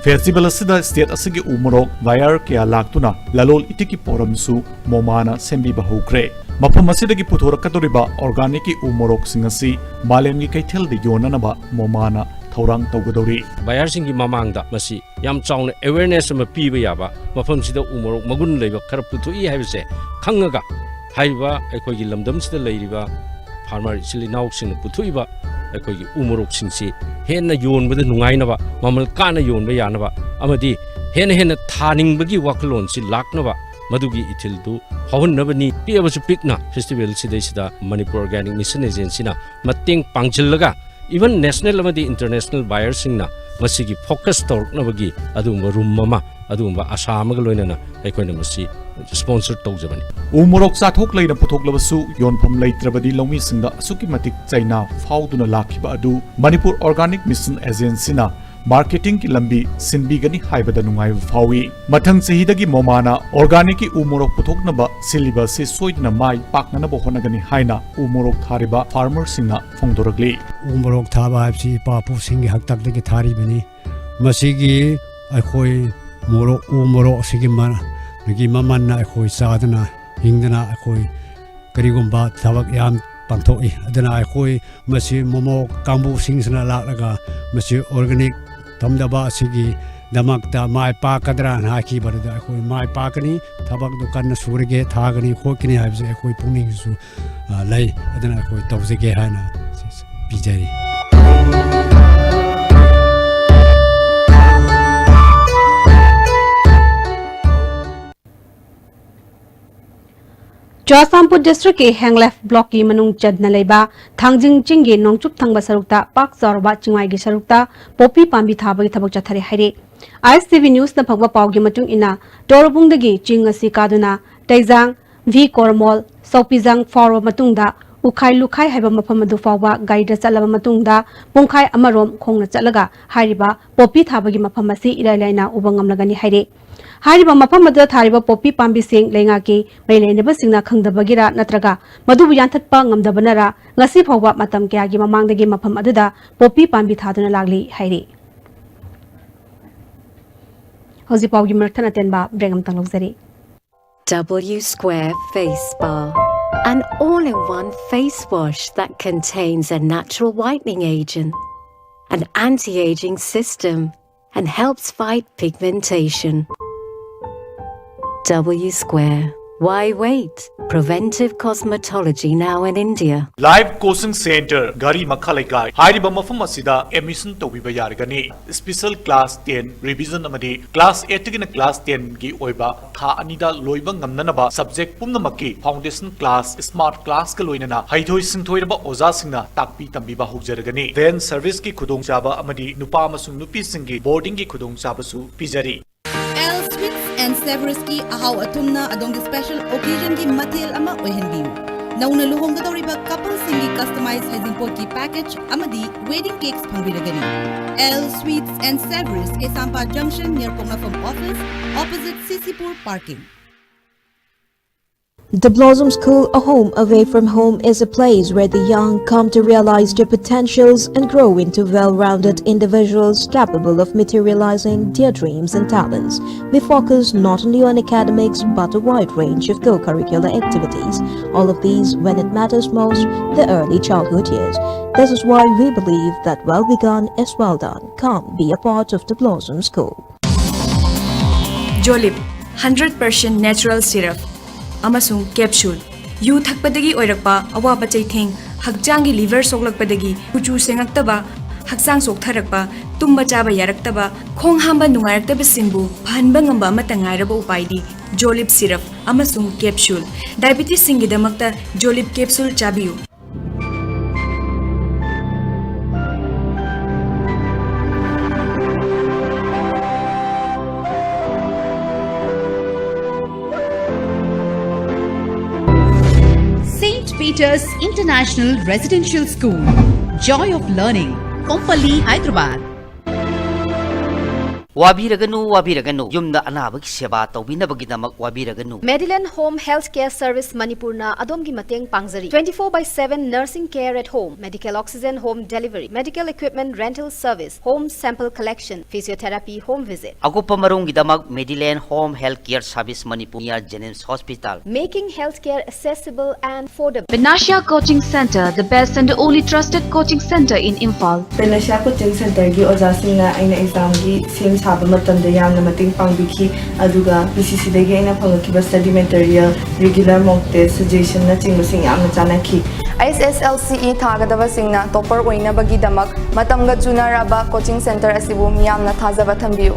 ꯐꯦꯁꯇꯤꯚꯦꯜ ꯑꯁꯤꯗ ꯁ꯭ꯇꯦꯠ ꯑꯁꯤꯒꯤ ꯎ ꯃꯣꯔꯣꯛ ꯕꯥꯌꯔ ꯀꯌꯥ ꯂꯥꯛꯇꯨꯅ ꯂꯂꯣꯜ ꯏꯇꯤꯛꯀꯤ ꯄꯣꯔꯝꯁꯨ ꯃꯣꯃꯥꯅ ꯁꯦꯝꯕꯤꯕ ꯍꯧꯈ꯭ꯔꯦ꯫ ꯃꯐꯝ ꯑꯁꯤꯗꯒꯤ ꯄꯨꯊꯣꯔꯛꯀꯗꯧꯔꯤꯕ ꯑꯣꯔꯒꯥꯅꯤꯛꯀꯤ ꯎ ꯃꯣꯔꯣꯛꯁꯤꯡ ꯑꯁꯤ ꯃꯥꯂꯦꯝꯒꯤ ꯀꯩꯊꯦꯜꯗ ꯌꯣꯟꯅꯅꯕ ꯃꯣꯃꯥꯅ ꯊꯧꯔꯥꯡ ꯇꯧꯒꯗꯧꯔꯤ꯫ ꯕꯥꯌꯔꯁꯤꯡꯒꯤ ꯃꯃꯥꯡꯗ ꯃꯁꯤ ꯌꯥꯝ ꯆꯥꯎꯅ ꯑꯦꯋꯦꯔꯅꯦꯁ ꯑꯃ ꯄꯤꯕ ꯌꯥꯕ, ꯃꯐꯝꯁꯤꯗ ꯎ ꯃꯣꯔꯣꯛ ꯃꯒꯨꯟ ꯂꯩꯕ ꯈꯔ ꯄꯨꯊꯣꯛꯏ ꯍꯥꯏꯕꯁꯦ ꯈꯪꯉꯒ, ꯍꯥꯏꯔꯤꯕ ꯑꯩꯈꯣꯏꯒꯤ ꯂꯝꯗꯝꯁꯤꯗ ꯂꯩꯔꯤꯕ ꯐꯥꯔꯃꯔ ꯏꯆꯤꯜ ꯏꯅꯥꯎꯁꯤꯡꯅ ꯄꯨꯊꯣꯛꯏꯕ ꯑꯩꯈꯣꯏꯒꯤ ꯎ ꯃꯣꯔꯣꯛꯁꯤꯡꯁꯤ ꯍꯦꯟꯅ ꯌꯣꯟꯕꯗ ꯅꯨꯡꯉꯥꯏꯅꯕ, ꯃꯃꯜ ꯀꯥꯅ ꯌꯣꯟꯕ ꯌꯥꯅꯕ ꯑꯃꯗꯤ ꯍꯦꯟꯅ ꯍꯦꯟꯅ ꯊꯥꯅꯤꯡꯕꯒꯤ ꯋꯥꯈꯜꯂꯣꯟꯁꯤ ꯂꯥꯛꯅꯕ ꯃꯗꯨꯒꯤ ꯏꯊꯤꯜꯗꯨ ꯐꯥꯎꯍꯟꯅꯕꯅꯤ꯫ ꯄꯤꯛꯑꯕꯁꯨ ꯄꯤꯛꯅ ꯐꯦꯁꯇꯤꯚꯦꯜ ꯁꯤꯗꯩꯁꯤꯗ ꯃꯅꯤꯄꯨꯔ ꯑꯣꯔꯒꯥꯅꯤꯛ ꯃꯤꯁꯟ ꯑꯦꯖꯦꯟꯁꯤꯅ ꯃꯇꯦꯡ ꯄꯥꯡꯁꯤꯜꯂꯒ, even ꯅꯦꯁꯅꯦꯜ ꯑꯃꯗꯤ ꯏꯟꯇꯔꯅꯦꯁꯅꯦꯜ ꯕꯥꯌꯔꯁꯤꯡꯅ ꯃꯁꯤꯒꯤ ꯐꯣꯀꯁ ꯇꯧꯔꯛꯅꯕꯒꯤ ꯑꯗꯨꯒꯨꯝꯕ ꯔꯨꯝ ꯑꯃ, ꯑꯗꯨꯒꯨꯝꯕ ꯑꯥꯁꯥ ꯑꯃꯒ ꯂꯣꯏꯅꯅ ꯑꯩꯈꯣꯏꯅ ꯃꯁꯤ ꯁ꯭ꯄꯣꯟꯁꯔ ꯇꯧꯖꯕꯅꯤ꯫ ꯎ ꯃꯣꯔꯣꯛ ꯆꯥꯊꯣꯛ ꯂꯩꯅ ꯄꯨꯊꯣꯛꯂꯕꯁꯨ ꯌꯣꯟꯐꯝ ꯂꯩꯇ꯭ꯔꯕꯗꯤ ꯂꯧꯃꯤꯁꯤꯡꯗ ꯑꯁꯨꯛꯀꯤ ꯃꯇꯤꯛ ꯆꯩꯅꯥ ꯐꯥꯎꯗꯨꯅ ꯂꯥꯛꯈꯤꯕ ꯑꯗꯨ ꯃꯅꯤꯄꯨꯔ ꯑꯣꯔꯒꯥꯅꯤꯛ ꯃꯤꯁꯟ ꯑꯦꯖꯦꯟꯁꯤꯅ ꯃꯥꯔꯀꯦꯇꯤꯡꯒꯤ ꯂꯝꯕꯤ ꯁꯤꯟꯕꯤꯒꯅꯤ ꯍꯥꯏꯕꯗ ꯅꯨꯡꯉꯥꯏꯕ ꯐꯥꯎꯏ꯫ ꯃꯊꯪ ꯆꯍꯤꯗꯒꯤ ꯃꯣꯃꯥꯅ ꯑꯣꯔꯒꯥꯅꯤꯛꯀꯤ ꯎ ꯃꯣꯔꯣꯛ ꯄꯨꯊꯣꯛꯅꯕ ꯁꯤꯜꯂꯤꯕ ꯑꯁꯤ ꯁꯣꯏꯗꯅ ꯃꯥꯏ ꯄꯥꯛꯅꯅꯕ ꯍꯣꯠꯅꯒꯅꯤ ꯍꯥꯏꯅ ꯎ ꯃꯣꯔꯣꯛ ꯊꯥꯔꯤꯕ ꯐꯥꯔꯃꯔꯁꯤꯡꯅ ꯐꯣꯡꯗꯣꯔꯛꯂꯤ꯫ ꯎ ꯃꯣꯔꯣꯛ ꯊꯥꯕ ꯍꯥꯏꯕꯁꯤ ꯏꯄꯥ ꯏꯄꯨꯁꯤꯡꯒꯤ ꯍꯥꯛꯇꯛꯇꯒꯤ ꯊꯥꯔꯤꯕꯅꯤ꯫ ꯃꯁꯤꯒꯤ ꯑꯩꯈꯣꯏ ꯃꯣꯔꯣꯛ, ꯎ ꯃꯣꯔꯣꯛ ꯑꯁꯤꯒꯤ ꯃ-, ꯒꯤ ꯃꯃꯜꯅ ꯑꯩꯈꯣꯏ ꯆꯥꯗꯅ ꯍꯤꯡꯗꯅ ꯑꯩꯈꯣꯏ ꯀꯔꯤꯒꯨꯝꯕ ꯊꯕꯛ ꯌꯥꯝ ꯄꯥꯡꯊꯣꯛꯏ꯫ ꯑꯗꯨꯅ ꯑꯩꯈꯣꯏ ꯃꯁꯤ ꯃꯣꯃꯣ ꯀꯥꯡꯕꯨꯁꯤꯡꯁꯤꯅ ꯂꯥꯛꯂꯒ ꯃꯁꯤ ꯑꯣꯔꯒꯥꯅꯤꯛ ꯊꯝꯗꯕ ꯑꯁꯤꯒꯤꯗꯃꯛꯇ ꯃꯥꯏ ꯄꯥꯛꯀꯗ꯭ꯔꯥꯅ ꯍꯥꯏꯈꯤꯕꯗꯨꯗ ꯑꯩꯈꯣꯏ ꯃꯥꯏ ꯄꯥꯛꯀꯅꯤ꯫ ꯊꯕꯛꯇꯨ ꯀꯟꯅ ꯁꯨꯔꯒꯦ, ꯊꯥꯒꯅꯤ, ꯈꯣꯠꯀꯅꯤ ꯍꯥꯏꯕꯁꯦ ꯑꯩꯈꯣꯏ ꯄꯨꯛꯅꯤꯡꯁꯨ, ꯑ, ꯂꯩ꯫ ꯑꯗꯨꯅ ꯑꯩꯈꯣꯏ ꯇꯧꯖꯒꯦ ꯍꯥꯏꯅ ꯄꯤꯖꯔꯤ꯫ ꯆꯨꯔꯥꯆꯥꯟꯄꯨꯔ ꯗꯤꯁꯇ꯭ꯔꯤꯛꯀꯤ ꯍꯦꯡꯂꯦꯐ ꯕ꯭ꯂꯣꯛꯀꯤ ꯃꯅꯨꯡ ꯆꯟꯅ ꯂꯩꯕ ꯊꯥꯡꯖꯤꯡ ꯆꯤꯡꯒꯤ ꯅꯣꯡꯆꯨꯞ ꯊꯪꯕ ꯁꯔꯨꯛꯇ ꯄꯥꯛ ꯆꯥꯎꯔꯕ ꯆꯤꯡꯋꯥꯏꯒꯤ ꯁꯔꯨꯛꯇ ꯄꯣꯄꯤ ꯄꯥꯝꯕꯤ ꯊꯥꯕꯒꯤ ꯊꯕꯛ ꯆꯠꯊꯔꯦ ꯍꯥꯏꯔꯦ꯫ ꯑꯥꯏ ꯑꯦꯁ ꯇꯤ ꯚꯤ ꯅ꯭ꯌꯨꯁꯅ ꯐꯪꯕ ꯄꯥꯎꯒꯤ ꯃꯇꯨꯡ ꯏꯟꯅ, ꯇꯣꯔꯕꯨꯡꯗꯒꯤ ꯆꯤꯡ ꯑꯁꯤ ꯀꯥꯗꯨꯅ ꯇꯩꯖꯥꯡ, ꯚꯤ ꯀꯣꯔꯃꯣꯜ, ꯆꯧꯄꯤꯖꯥꯡ ꯐꯥꯎꯔꯕ ꯃꯇꯨꯡꯗ ꯎꯈꯥꯏ ꯂꯨꯈꯥꯏ ꯍꯥꯏꯕ ꯃꯐꯝ ꯑꯗꯨ ꯐꯥꯎꯕ ꯒꯥꯔꯤꯗ ꯆꯠꯂꯕ ꯃꯇꯨꯡꯗ ꯄꯨꯡꯈꯥꯏ ꯑꯃꯔꯣꯝ ꯈꯣꯡꯅ ꯆꯠꯂꯒ ꯍꯥꯏꯔꯤꯕ ꯄꯣꯄꯤ ꯊꯥꯕꯒꯤ ꯃꯐꯝ ꯑꯁꯤ ꯏꯔꯥꯏ ꯂꯥꯏꯅ ꯎꯕ ꯉꯝꯂꯒꯅꯤ ꯍꯥꯏꯔꯦ꯫ ꯍꯥꯏꯔꯤꯕ ꯃꯐꯝ ꯑꯗꯨꯗ ꯊꯥꯔꯤꯕ ꯄꯣꯄꯤ ꯄꯥꯝꯕꯤꯁꯤꯡ ꯂꯩꯉꯥꯛꯀꯤ ꯃꯔꯤ ꯂꯩꯅꯕꯁꯤꯡꯅ ꯈꯪꯗꯕꯒꯤꯔ ꯅꯠꯇ꯭ꯔꯒ ꯃꯗꯨꯕꯨ ꯌꯥꯟꯊꯠꯄ ꯉꯝꯗꯕꯅꯔ ꯉꯁꯤ ꯐꯥꯎꯕ ꯃꯇꯝ ꯀꯌꯥꯒꯤ ꯃꯃꯥꯡꯗꯒꯤ ꯃꯐꯝ ꯑꯗꯨꯗ ꯄꯣꯄꯤ ꯄꯥꯝꯕꯤ ꯊꯥꯗꯨꯅ ꯂꯥꯛꯂꯤ ꯍꯥꯏꯔꯤ꯫ ꯍꯧꯖꯤꯛ ꯄꯥꯎꯒꯤ ꯃꯔꯛ ꯊꯠꯅ ꯇꯦꯟꯕ ꯕ꯭ꯔꯦꯛ ꯑꯃꯇꯪ ꯂꯧꯖꯔꯤ꯫ W Square Face Bar. An all in one face wash that contains a natural whitening agent, an anti aging system, and helps fight pigmentation. W Square. Why wait? Preventive cosmetology now in India. Live Coaching Center, ꯘꯔꯤ ꯃꯈꯥ ꯂꯩꯀꯥꯏ ꯍꯥꯏꯔꯤꯕ ꯃꯐꯝ ꯑꯁꯤꯗ admission ꯇꯧꯕꯤꯕ ꯌꯥꯔꯒꯅꯤ꯫ Special class ten revision ꯑꯃꯗꯤ class eight ꯇꯒꯤꯅ class ten ꯒꯤ ꯑꯣꯏꯕ ꯊꯥ ꯑꯅꯤꯗ ꯂꯣꯏꯕ ꯉꯝꯅꯅꯕ subject ꯄꯨꯝꯅꯃꯛꯀꯤ foundation class, smart class ꯀ ꯂꯣꯏꯅꯅ ꯍꯩꯊꯣꯏ ꯁꯤꯡꯊꯣꯏꯔꯕ ꯑꯣꯖꯥꯁꯤꯡꯅ ꯇꯥꯛꯄꯤ ꯇꯝꯕꯤꯕ ꯍꯧꯖꯔꯒꯅꯤ꯫ Van service ꯀꯤ ꯈꯨꯗꯣꯡꯆꯥꯕ ꯑꯃꯗꯤ ꯅꯨꯄꯥ ꯑꯃꯁꯨꯡ ꯅꯨꯄꯤꯁꯤꯡꯒꯤ boarding ꯒꯤ ꯈꯨꯗꯣꯡꯆꯥꯕꯁꯨ ꯄꯤꯖꯔꯤ꯫ L Sweets and Savories ꯀꯤ ꯑꯍꯥꯎ ꯑꯊꯨꯝꯅ ꯑꯗꯣꯝꯒꯤ special occasion ꯒꯤ ꯃꯊꯦꯜ ꯑꯃ ꯑꯣꯏꯍꯟꯕꯤꯌꯨ꯫ ꯅꯧꯅ ꯂꯨꯍꯣꯡꯒꯗꯧꯔꯤꯕ couple ꯁꯤꯡꯒꯤ customize ꯍꯩꯖꯤꯡꯄꯣꯠꯀꯤ package ꯑꯃꯗꯤ wedding cakes ꯐꯪꯕꯤꯔꯒꯅꯤ꯫ L Sweets and Savories, Keisampah Junction, near Poknafam Office, opposite C C Pur Parking. The Blossom School, a home away from home, is a place where the young come to realize their potentials and grow into well-rounded individuals capable of materializing their dreams and talents. We focus not only on academics but a wide range of co-curricular activities, all of these when it matters most, the early childhood years. This is why we believe that well begun is well done. Come be a part of the Blossom School. Jolib, hundred percent natural syrup ꯑꯃꯁꯨꯡ capsule꯫ U ꯊꯛꯄꯗꯒꯤ ꯑꯣꯏꯔꯛꯄ ꯑꯋꯥꯕ ꯆꯩꯊꯦꯡ, ꯍꯛꯆꯥꯡꯒꯤ liver ꯁꯣꯛꯂꯛꯄꯗꯒꯤ ꯀꯨꯆꯨ ꯁꯦꯡꯉꯛꯇꯕ, ꯍꯛꯆꯥꯡ ꯆꯣꯛꯊꯔꯛꯄ, ꯇꯨꯝꯕ ꯆꯥꯕ ꯌꯥꯔꯛꯇꯕ, ꯈꯣꯡ ꯍꯥꯝꯕ ꯅꯨꯡꯉꯥꯏꯔꯛꯇꯕꯁꯤꯡꯕꯨ ꯐꯍꯟꯕ ꯉꯝꯕ ꯑꯃꯠꯇ ꯉꯥꯏꯔꯕ ꯎꯄꯥꯏꯗꯤ Jolib syrup ꯑꯃꯁꯨꯡ capsule꯫ Diabetes ꯁꯤꯡꯒꯤꯗꯃꯛꯇ Jolib capsule ꯆꯥꯕꯤꯌꯨ꯫ Saint Peter's International Residential School, Joy of Learning, Kompally, Hyderabad. ꯋꯥꯕꯤꯔꯒꯅꯨ, ꯋꯥꯕꯤꯔꯒꯅꯨ꯫ ꯌꯨꯝꯗ ꯑꯅꯥꯕꯒꯤ ꯁꯦꯕꯥ ꯇꯧꯕꯤꯅꯕꯒꯤꯗꯃꯛ ꯋꯥꯕꯤꯔꯒꯅꯨ꯫ Medilane Home Health Care Service ꯃꯅꯤꯄꯨꯔꯅ ꯑꯗꯣꯝꯒꯤ ꯃꯇꯦꯡ ꯄꯥꯡꯖꯔꯤ꯫ Twenty four by seven nursing care at home, medical oxygen, home delivery, medical equipment rental service, home sample collection, physiotherapy, home visit. ꯑꯀꯨꯞꯄ ꯃꯔꯣꯜꯒꯤꯗꯃꯛ Medilane Home Health Care Service Manipur, near JNIMS Hospital. Making healthcare accessible and affordable. Panacea Coaching Center, the best and only trusted coaching center in Imphal. Panacea Coaching Centerꯒꯤ ꯑꯣꯖꯥꯁꯤꯡꯅ ꯑꯩꯅ examꯒꯤ ꯁꯦꯝ ꯊꯥꯕ ꯃꯇꯝꯗ ꯌꯥꯝꯅ ꯃꯇꯦꯡ ꯄꯥꯡꯕꯤꯈꯤ꯫ ꯑꯗꯨꯒ ꯄꯤ ꯁꯤ ꯁꯤꯗꯒꯤ ꯑꯩꯅ ꯐꯪꯉꯛꯈꯤꯕ study material, regular mock test, suggestionꯅꯆꯤꯡꯕꯁꯤꯡ ꯌꯥꯝꯅ ꯆꯥꯟꯅꯈꯤ꯫ ꯑꯩꯆ ꯑꯦꯁ ꯑꯦꯜ ꯁꯤ ꯏ ꯊꯥꯒꯗꯕꯁꯤꯡꯅ topper ꯑꯣꯏꯅꯕꯒꯤꯗꯃꯛ ꯃꯇꯝꯒ ꯆꯨꯅꯔꯕ coaching centre ꯑꯁꯤꯕꯨ ꯃꯤꯌꯥꯝꯅ ꯊꯥꯖꯕ ꯊꯝꯕꯤꯌꯨ꯫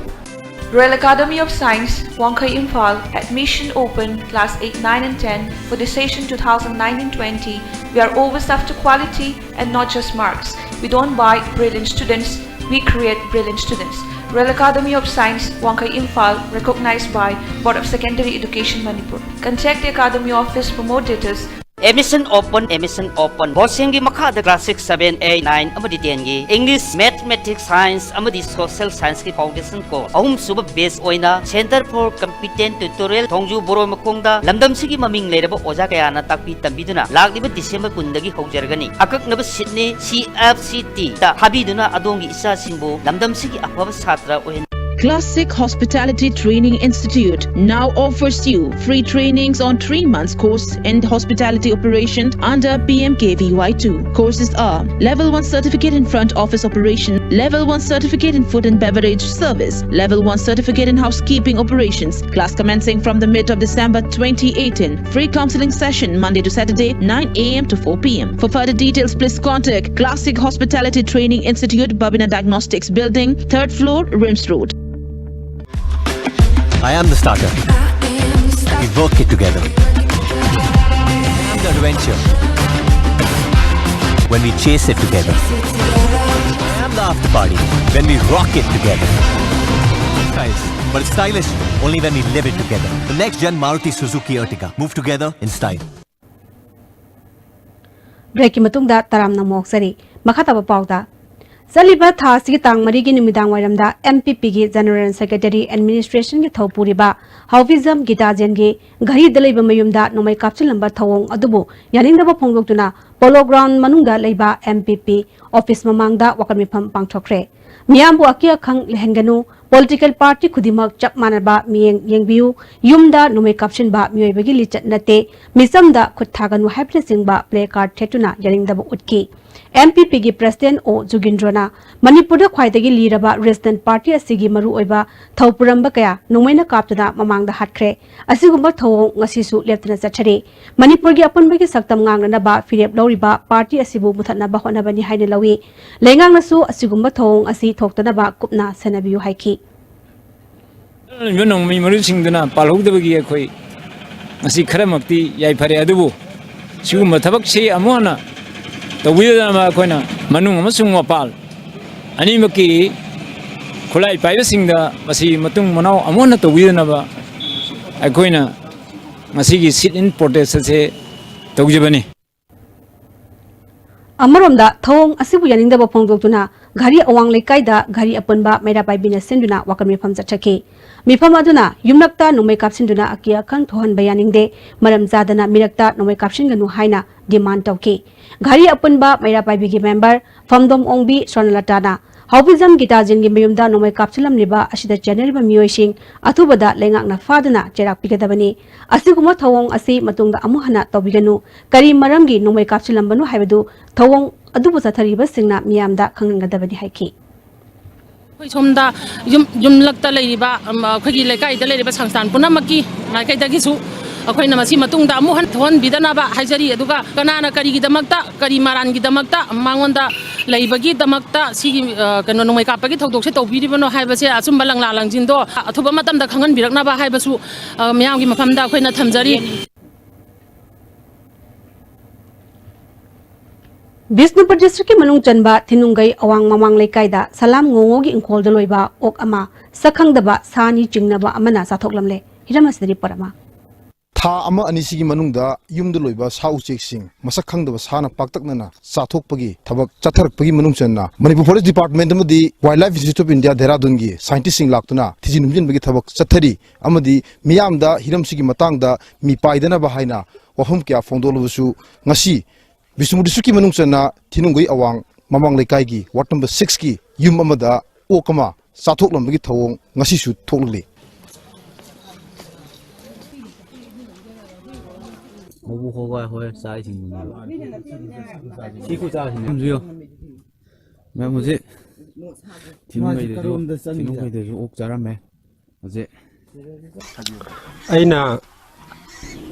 Royal Academy of Science, Wangkhei, Imphal. Admission open, class eight, nine and ten for the session two thousand nineteen twenty. We are always after quality and not just marks. We don't buy brilliant students, we create brilliant students. Royal Academy of Science, Wangkhei, Imphal, recognized by Board of Secondary Education, Manipur. Contact the Academy office for more details. Admission open, admission open. ꯕꯣꯁꯦꯝꯒꯤ ꯃꯈꯥꯗ class six, seven, eight, nine ꯑꯃꯗꯤ ten ꯒꯤ English, Mathematics, Science ꯑꯃꯗꯤ Social Science ꯀꯤ foundation course ꯑꯍꯨꯝꯁꯨꯕ batch ꯑꯣꯏꯅ Center for Competent Tutorial ꯊꯣꯡꯖꯨ ꯕꯣꯔꯣꯏ ꯃꯈꯣꯡꯗ ꯂꯝꯗꯝꯁꯤꯒꯤ ꯃꯃꯤꯡ ꯂꯩꯔꯕ ꯑꯣꯖꯥ ꯀꯌꯥꯅ ꯇꯥꯛꯄꯤ ꯇꯝꯕꯤꯗꯨꯅ ꯂꯥꯛꯂꯤꯕ December ꯀꯨꯟꯗꯒꯤ ꯍꯧꯖꯔꯒꯅꯤ꯫ ꯑꯀꯛꯅꯕ seat ꯅꯤ꯫ C F C T ꯗ ꯊꯥꯕꯤꯗꯨꯅ ꯑꯗꯣꯝꯒꯤ ꯏꯆꯥꯁꯤꯡꯕꯨ ꯂꯝꯗꯝꯁꯤꯒꯤ ꯑꯐꯕ ꯁꯥꯇ꯭ꯔ ꯑꯣꯏꯍꯟ Classic Hospitality Training Institute now offers you free trainings on three months course in hospitality operation under P M K V Y two. Courses are Level one Certificate in Front Office Operation, Level one Certificate in Food and Beverage Service, Level one Certificate in Housekeeping Operations. Class commencing from the mid of December twenty eighteen. Free counseling session Monday to Saturday, nine a m to four p m. For further details, please contact Classic Hospitality Training Institute, Babina Diagnostics Building, third floor, Rims Road. I am the starter. We work it together. I am the adventure. When we chase it together. I am the after party. When we rock it together. Styles, but it's stylish only when we live it together. The next gen Maruti Suzuki Ertiga. Move together in style. ꯕ꯭ꯔꯦꯛꯀꯤ ꯃꯇꯨꯡꯗ ꯇꯔꯥꯝꯅ ꯑꯃꯨꯛ ꯑꯣꯛꯆꯔꯤ꯫ ꯃꯈꯥ ꯇꯥꯕ ꯄꯥꯎꯗ, ꯆꯠꯂꯤꯕ ꯊꯥ ꯑꯁꯤꯒꯤ ꯇꯥꯡ ꯃꯔꯤꯒꯤ ꯅꯨꯃꯤꯗꯥꯡ ꯋꯥꯏꯔꯝꯗ ꯑꯦꯝ ꯄꯤ ꯄꯤꯒꯤ ꯖꯦꯅꯔꯦꯜ ꯁꯦꯀ꯭ꯔꯦꯇꯔꯤ ꯑꯦꯗꯃꯤꯅꯤꯁꯇ꯭ꯔꯦꯁꯟꯒꯤ ꯊꯧ ꯄꯨꯔꯤꯕ ꯍꯥꯎꯕꯤꯖꯝ ꯒꯤꯇꯥꯖꯦꯟꯒꯤ ꯘꯔꯤꯗ ꯂꯩꯕ ꯃꯌꯨꯝꯗ ꯅꯣꯡꯃꯩ ꯀꯥꯞꯁꯤꯜꯂꯝꯕ ꯊꯧꯑꯣꯡ ꯑꯗꯨꯕꯨ ꯌꯥꯅꯤꯡꯗꯕ ꯐꯣꯡꯗꯣꯛꯇꯨꯅ ꯄꯣꯂꯣ ꯒ꯭ꯔꯥꯎꯟ ꯃꯅꯨꯡꯗ ꯂꯩꯕ ꯑꯦꯝ ꯄꯤ ꯄꯤ ꯑꯣꯐꯤꯁ ꯃꯃꯥꯡꯗ ꯋꯥꯀꯠ ꯃꯤꯐꯝ ꯄꯥꯡꯊꯣꯛꯈ꯭ꯔꯦ꯫ ꯃꯤꯌꯥꯝꯕꯨ ꯑꯀꯤ ꯑꯈꯪ ꯂꯩꯍꯟꯒꯅꯨ, ꯄꯣꯂꯤꯇꯤꯀꯦꯜ ꯄꯥꯔꯇꯤ ꯈꯨꯗꯤꯡꯃꯛ ꯆꯞ ꯃꯥꯟꯅꯕ ꯃꯤꯠꯌꯦꯡ ꯌꯦꯡꯕꯤꯌꯨ, ꯌꯨꯝꯗ ꯅꯣꯡꯃꯩ ꯀꯥꯞꯁꯤꯟꯕ ꯃꯤꯑꯣꯏꯕꯒꯤ ꯂꯤꯆꯠ ꯅꯠꯇꯦ, ꯃꯤꯆꯝꯗ ꯈꯨꯠ ꯊꯥꯒꯅꯨ ꯍꯥꯏꯕꯅꯆꯤꯡꯕ ꯄ꯭ꯂꯦ ꯀꯥꯔꯗ ꯊꯦꯠꯇꯨꯅ ꯌꯥꯅꯤꯡꯗꯕ ꯎꯠꯈꯤ꯫ ꯑꯦꯝ ꯄꯤ ꯄꯤꯒꯤ ꯄ꯭ꯔꯁꯤꯗꯦꯟꯠ ꯑꯣ ꯖꯨꯒꯤꯟꯗ꯭ꯔꯣꯅ ꯃꯅꯤꯄꯨꯔꯗ ꯈ꯭ꯋꯥꯏꯗꯒꯤ ꯂꯤꯔꯕ ꯔꯦꯁꯅꯦꯜ ꯄꯥꯔꯇꯤ ꯑꯁꯤꯒꯤ ꯃꯔꯨꯑꯣꯏꯕ ꯊꯧ ꯄꯨꯔꯝꯕ ꯀꯌꯥ ꯅꯣꯡꯃꯩꯅ ꯀꯥꯞꯇꯨꯅ ꯃꯃꯥꯡꯗ ꯍꯥꯠꯈ꯭ꯔꯦ꯫ ꯑꯁꯤꯒꯨꯝꯕ ꯊꯧꯑꯣꯡ ꯉꯁꯤꯁꯨ ꯂꯦꯞꯇꯅ ꯆꯠꯊꯔꯤ꯫ ꯃꯅꯤꯄꯨꯔꯒꯤ ꯑꯄꯨꯟꯕꯒꯤ ꯁꯛꯇꯝ ꯉꯥꯡꯅꯅꯕ ꯐꯤꯔꯦꯞ ꯂꯧꯔꯤꯕ ꯄꯥꯔꯇꯤ ꯑꯁꯤꯕꯨ ꯃꯨꯊꯠꯅꯕ ꯍꯣꯠꯅꯕꯅꯤ ꯍꯥꯏꯅ ꯂꯧꯏ꯫ ꯂꯩꯉꯥꯛꯅꯁꯨ ꯑꯁꯤꯒꯨꯝꯕ ꯊꯧꯑꯣꯡ ꯑꯁꯤ ꯊꯣꯛꯇꯅꯕ ꯀꯨꯞꯅ ꯁꯦꯟꯅꯕꯤꯌꯨ ꯍꯥꯏꯈꯤ꯫ ꯂꯩꯕ ꯅꯣꯡꯃꯩ ꯃꯔꯨꯁꯤꯡꯗꯨꯅ ꯄꯥꯜꯍꯧꯗꯕꯒꯤ ꯑꯩꯈꯣꯏ ꯉꯁꯤ ꯈꯔꯃꯛꯇꯤ ꯌꯥꯏꯐꯔꯦ꯫ ꯑꯗꯨꯕꯨ ꯁꯤꯒꯨꯝꯕ ꯊꯕꯛꯁꯤ ꯑꯃꯨꯛ ꯍꯟꯅ ꯇꯧꯕꯤꯗꯅꯕ ꯑꯩꯈꯣꯏꯅ ꯃꯅꯨꯡ ꯑꯃꯁꯨꯡ ꯃꯄꯥꯜ ꯑꯅꯤꯃꯛꯀꯤ ꯈꯨꯠꯂꯥꯏ ꯄꯥꯏꯕꯁꯤꯡꯗ ꯃꯁꯤ ꯃꯇꯨꯡ ꯃꯅꯥꯎ ꯑꯃꯨꯛ ꯍꯟꯅ ꯇꯧꯕꯤꯗꯅꯕ ꯑꯩꯈꯣꯏꯅ ꯉꯁꯤꯒꯤ sit in protest ꯑꯁꯦ ꯇꯧꯖꯕꯅꯤ꯫ ꯑꯃꯔꯣꯝꯗ ꯊꯧꯑꯣꯡ ꯑꯁꯤꯕꯨ ꯌꯥꯅꯤꯡꯗꯕ ꯐꯣꯡꯗꯣꯛꯇꯨꯅ ꯘꯔꯤ ꯑꯋꯥꯡ ꯂꯩꯀꯥꯏꯗ ꯘꯔꯤ ꯑꯄꯨꯟꯕ ꯃꯩꯔꯥ ꯄꯥꯏꯕꯤꯅ ꯁꯤꯟꯗꯨꯅ ꯋꯥꯀꯠ ꯃꯤꯐꯝ ꯆꯠꯊꯈꯤ꯫ ꯃꯤꯐꯝ ꯑꯗꯨꯅ ꯌꯨꯝꯂꯛꯇ ꯅꯣꯡꯃꯩ ꯀꯥꯞꯁꯤꯟꯗꯨꯅ ꯑꯀꯤ ꯑꯈꯪ ꯊꯣꯛꯍꯟꯕ ꯌꯥꯅꯤꯡꯗꯦ, ꯃꯔꯝ ꯆꯥꯗꯅ ꯃꯤꯔꯛꯇ ꯅꯣꯡꯃꯩ ꯀꯥꯞꯁꯤꯟꯒꯅꯨ ꯍꯥꯏꯅ demand ꯇꯧꯈꯤ꯫ ꯘꯔꯤ ꯑꯄꯨꯟꯕ ꯃꯩꯔꯥ ꯄꯥꯏꯕꯤꯒꯤ ꯃꯦꯝꯕꯔ ꯐꯝꯗꯣꯝ ꯑꯣꯡꯕꯤ ꯁ꯭ꯋꯔꯅꯂꯇꯥꯅ ꯍꯥꯎꯕꯤꯖꯝ ꯒꯤꯇꯥꯖꯤꯟꯒꯤ ꯃꯌꯨꯝꯗ ꯅꯣꯡꯃꯩ ꯀꯥꯞꯁꯤꯜꯂꯝꯂꯤꯕ ꯑꯁꯤꯗ ꯆꯦꯟꯅꯔꯤꯕ ꯃꯤꯑꯣꯏꯁꯤꯡ ꯑꯊꯨꯕꯗ ꯂꯩꯉꯥꯛꯅ ꯐꯥꯗꯨꯅ ꯆꯩꯔꯥꯛ ꯄꯤꯒꯗꯕꯅꯤ꯫ ꯑꯁꯤꯒꯨꯝꯕ ꯊꯧꯑꯣꯡ ꯑꯁꯤ ꯃꯇꯨꯡꯗ ꯑꯃꯨꯛ ꯍꯟꯅ ꯇꯧꯕꯤꯒꯅꯨ꯫ ꯀꯔꯤ ꯃꯔꯝꯒꯤ ꯅꯣꯡꯃꯩ ꯀꯥꯞꯁꯤꯜꯂꯝꯕꯅꯣ ꯍꯥꯏꯕꯗꯨ ꯊꯧꯑꯣꯡ ꯑꯗꯨꯕꯨ ꯆꯠꯊꯔꯤꯕꯁꯤꯡꯅ ꯃꯤꯌꯥꯝꯗ ꯈꯪꯍꯟꯒꯗꯕꯅꯤ ꯍꯥꯏꯈꯤ꯫ ꯑꯩꯈꯣꯏ ꯁꯣꯝꯗ ꯌꯨꯝ ꯌꯨꯝꯂꯛꯇ ꯂꯩꯔꯤꯕ ꯑꯩꯈꯣꯏꯒꯤ ꯂꯩꯀꯥꯏꯗ ꯂꯩꯔꯤꯕ ꯁꯪꯁꯊꯥꯟ ꯄꯨꯝꯅꯃꯛꯀꯤ ꯃꯥꯏꯀꯩꯗꯒꯤꯁꯨ ꯑꯩꯈꯣꯏꯅ ꯃꯁꯤ ꯃꯇꯨꯡꯗ ꯑꯃꯨꯛ ꯍꯟꯅ ꯊꯣꯛꯍꯟꯕꯤꯗꯅꯕ ꯍꯥꯏꯖꯔꯤ꯫ ꯑꯗꯨꯒ ꯀꯅꯥꯅ ꯀꯔꯤꯒꯤꯗꯃꯛꯇ ꯀꯔꯤ ꯃꯔꯥꯟꯒꯤꯗꯃꯛꯇ ꯃꯉꯣꯟꯗ ꯂꯩꯕꯒꯤꯗꯃꯛꯇ ꯁꯤꯒꯤ ꯀꯩꯅꯣ ꯅꯣꯡꯃꯩ ꯀꯥꯞꯄꯒꯤ ꯊꯧꯗꯣꯛꯁꯦ ꯇꯧꯕꯤꯔꯤꯕꯅꯣ ꯍꯥꯏꯕꯁꯦ ꯑꯆꯨꯝꯕ ꯂꯪꯂꯥ ꯂꯪꯖꯤꯟꯗꯣ ꯑꯊꯨꯕ ꯃꯇꯝꯗ ꯈꯪꯍꯟꯕꯤꯔꯛꯅꯕ ꯍꯥꯏꯕꯁꯨ ꯃꯤꯌꯥꯝꯒꯤ ꯃꯐꯝꯗ ꯑꯩꯈꯣꯏꯅ ꯊꯝꯖꯔꯤ꯫ ꯕꯤꯁꯅꯨꯄꯨꯔ ꯗꯤꯁꯇ꯭ꯔꯤꯛꯀꯤ ꯃꯅꯨꯡ ꯆꯟꯕ ꯊꯤꯅꯨꯡꯒꯩ ꯑꯋꯥꯡ ꯃꯃꯥꯡ ꯂꯩꯀꯥꯏꯗ ꯁꯂꯥꯝ ꯉꯣꯉꯣꯒꯤ ꯏꯪꯈꯣꯜꯗ ꯂꯣꯏꯕ ꯑꯣꯛ ꯑꯃ ꯁꯛꯈꯪꯗꯕ ꯁꯥ ꯑꯅꯤ ꯆꯤꯡꯅꯕ ꯑꯃꯅ ꯆꯥꯊꯣꯛꯂꯝꯂꯦ꯫ ꯍꯤꯔꯝ ꯑꯁꯤꯗ ꯔꯤꯄꯣꯔꯠ ꯑꯃ꯫ ꯊꯥ ꯑꯃ ꯑꯅꯤꯁꯤꯒꯤ ꯃꯅꯨꯡꯗ ꯌꯨꯝꯗ ꯂꯣꯏꯕ ꯁꯥ ꯎꯆꯦꯛꯁꯤꯡ ꯃꯁꯛ ꯈꯪꯗꯕ ꯁꯥꯅ ꯄꯥꯛꯇꯛꯅꯅ ꯆꯥꯊꯣꯛꯄꯒꯤ ꯊꯕꯛ ꯆꯠꯊꯔꯛꯄꯒꯤ ꯃꯅꯨꯡ ꯆꯟꯅ ꯃꯅꯤꯄꯨꯔ ꯐꯣꯔꯦꯁ ꯗꯤꯄꯥꯔꯠꯃꯦꯟ ꯑꯃꯗꯤ wildlife institute of India ꯗꯦꯔꯥꯗꯨꯟꯒꯤ ꯁꯥꯏꯟꯇꯤꯁꯁꯤꯡ ꯂꯥꯛꯇꯨꯅ ꯊꯤꯖꯤꯟ ꯍꯨꯝꯖꯤꯟꯕꯒꯤ ꯊꯕꯛ ꯆꯠꯊꯔꯤ ꯑꯃꯗꯤ ꯃꯤꯌꯥꯝꯗ ꯍꯤꯔꯝꯁꯤꯒꯤ ꯃꯇꯥꯡꯗ ꯃꯤꯄꯥꯏꯗꯅꯕ ꯍꯥꯏꯅ ꯋꯥꯐꯝ ꯀꯌꯥ ꯐꯣꯡꯗꯣꯛꯂꯕꯁꯨ ꯉꯁꯤ ꯕꯤꯁꯅꯨꯄꯨꯔ ꯗꯤꯁꯇ꯭ꯔꯤꯛꯀꯤ ꯃꯅꯨꯡ ꯆꯟꯅ ꯊꯤꯅꯨꯡꯒꯩ ꯑꯋꯥꯡ ꯃꯃꯥꯡ ꯂꯩꯀꯥꯏꯒꯤ ꯋꯥꯔꯗ ꯅꯝꯕꯔ ꯁꯤꯛꯁꯀꯤ ꯌꯨꯝ ꯑꯃꯗ ꯑꯣꯛ ꯑꯃ ꯆꯥꯊꯣꯛꯂꯝꯕꯒꯤ ꯊꯧꯑꯣꯡ ꯉꯁꯤꯁꯨ ꯊꯣꯛꯂꯤ꯫ ꯍꯧꯕ ꯍꯣꯒꯥꯏ ꯍꯣꯏ ꯆꯥꯔꯤꯁꯤꯡꯗꯨꯅꯦꯕ꯫ ꯁꯤ ꯈꯨꯆꯥꯁꯤꯅꯦ꯫ ꯌꯦꯡꯉꯨ꯫ ꯃꯌꯥꯝ ꯍꯧꯖꯤꯛ ꯊꯤꯅꯨꯡꯒꯩꯗꯁꯨ, ꯀꯔꯣꯝꯗ ꯆꯪꯉꯤꯖꯥꯠꯅꯣ? ꯊꯤꯅꯨꯡꯒꯩꯗꯁꯨ ꯑꯣꯛ ꯆꯥꯔꯝꯃꯦ꯫ ꯍꯧꯖꯤꯛ ꯑꯩꯅ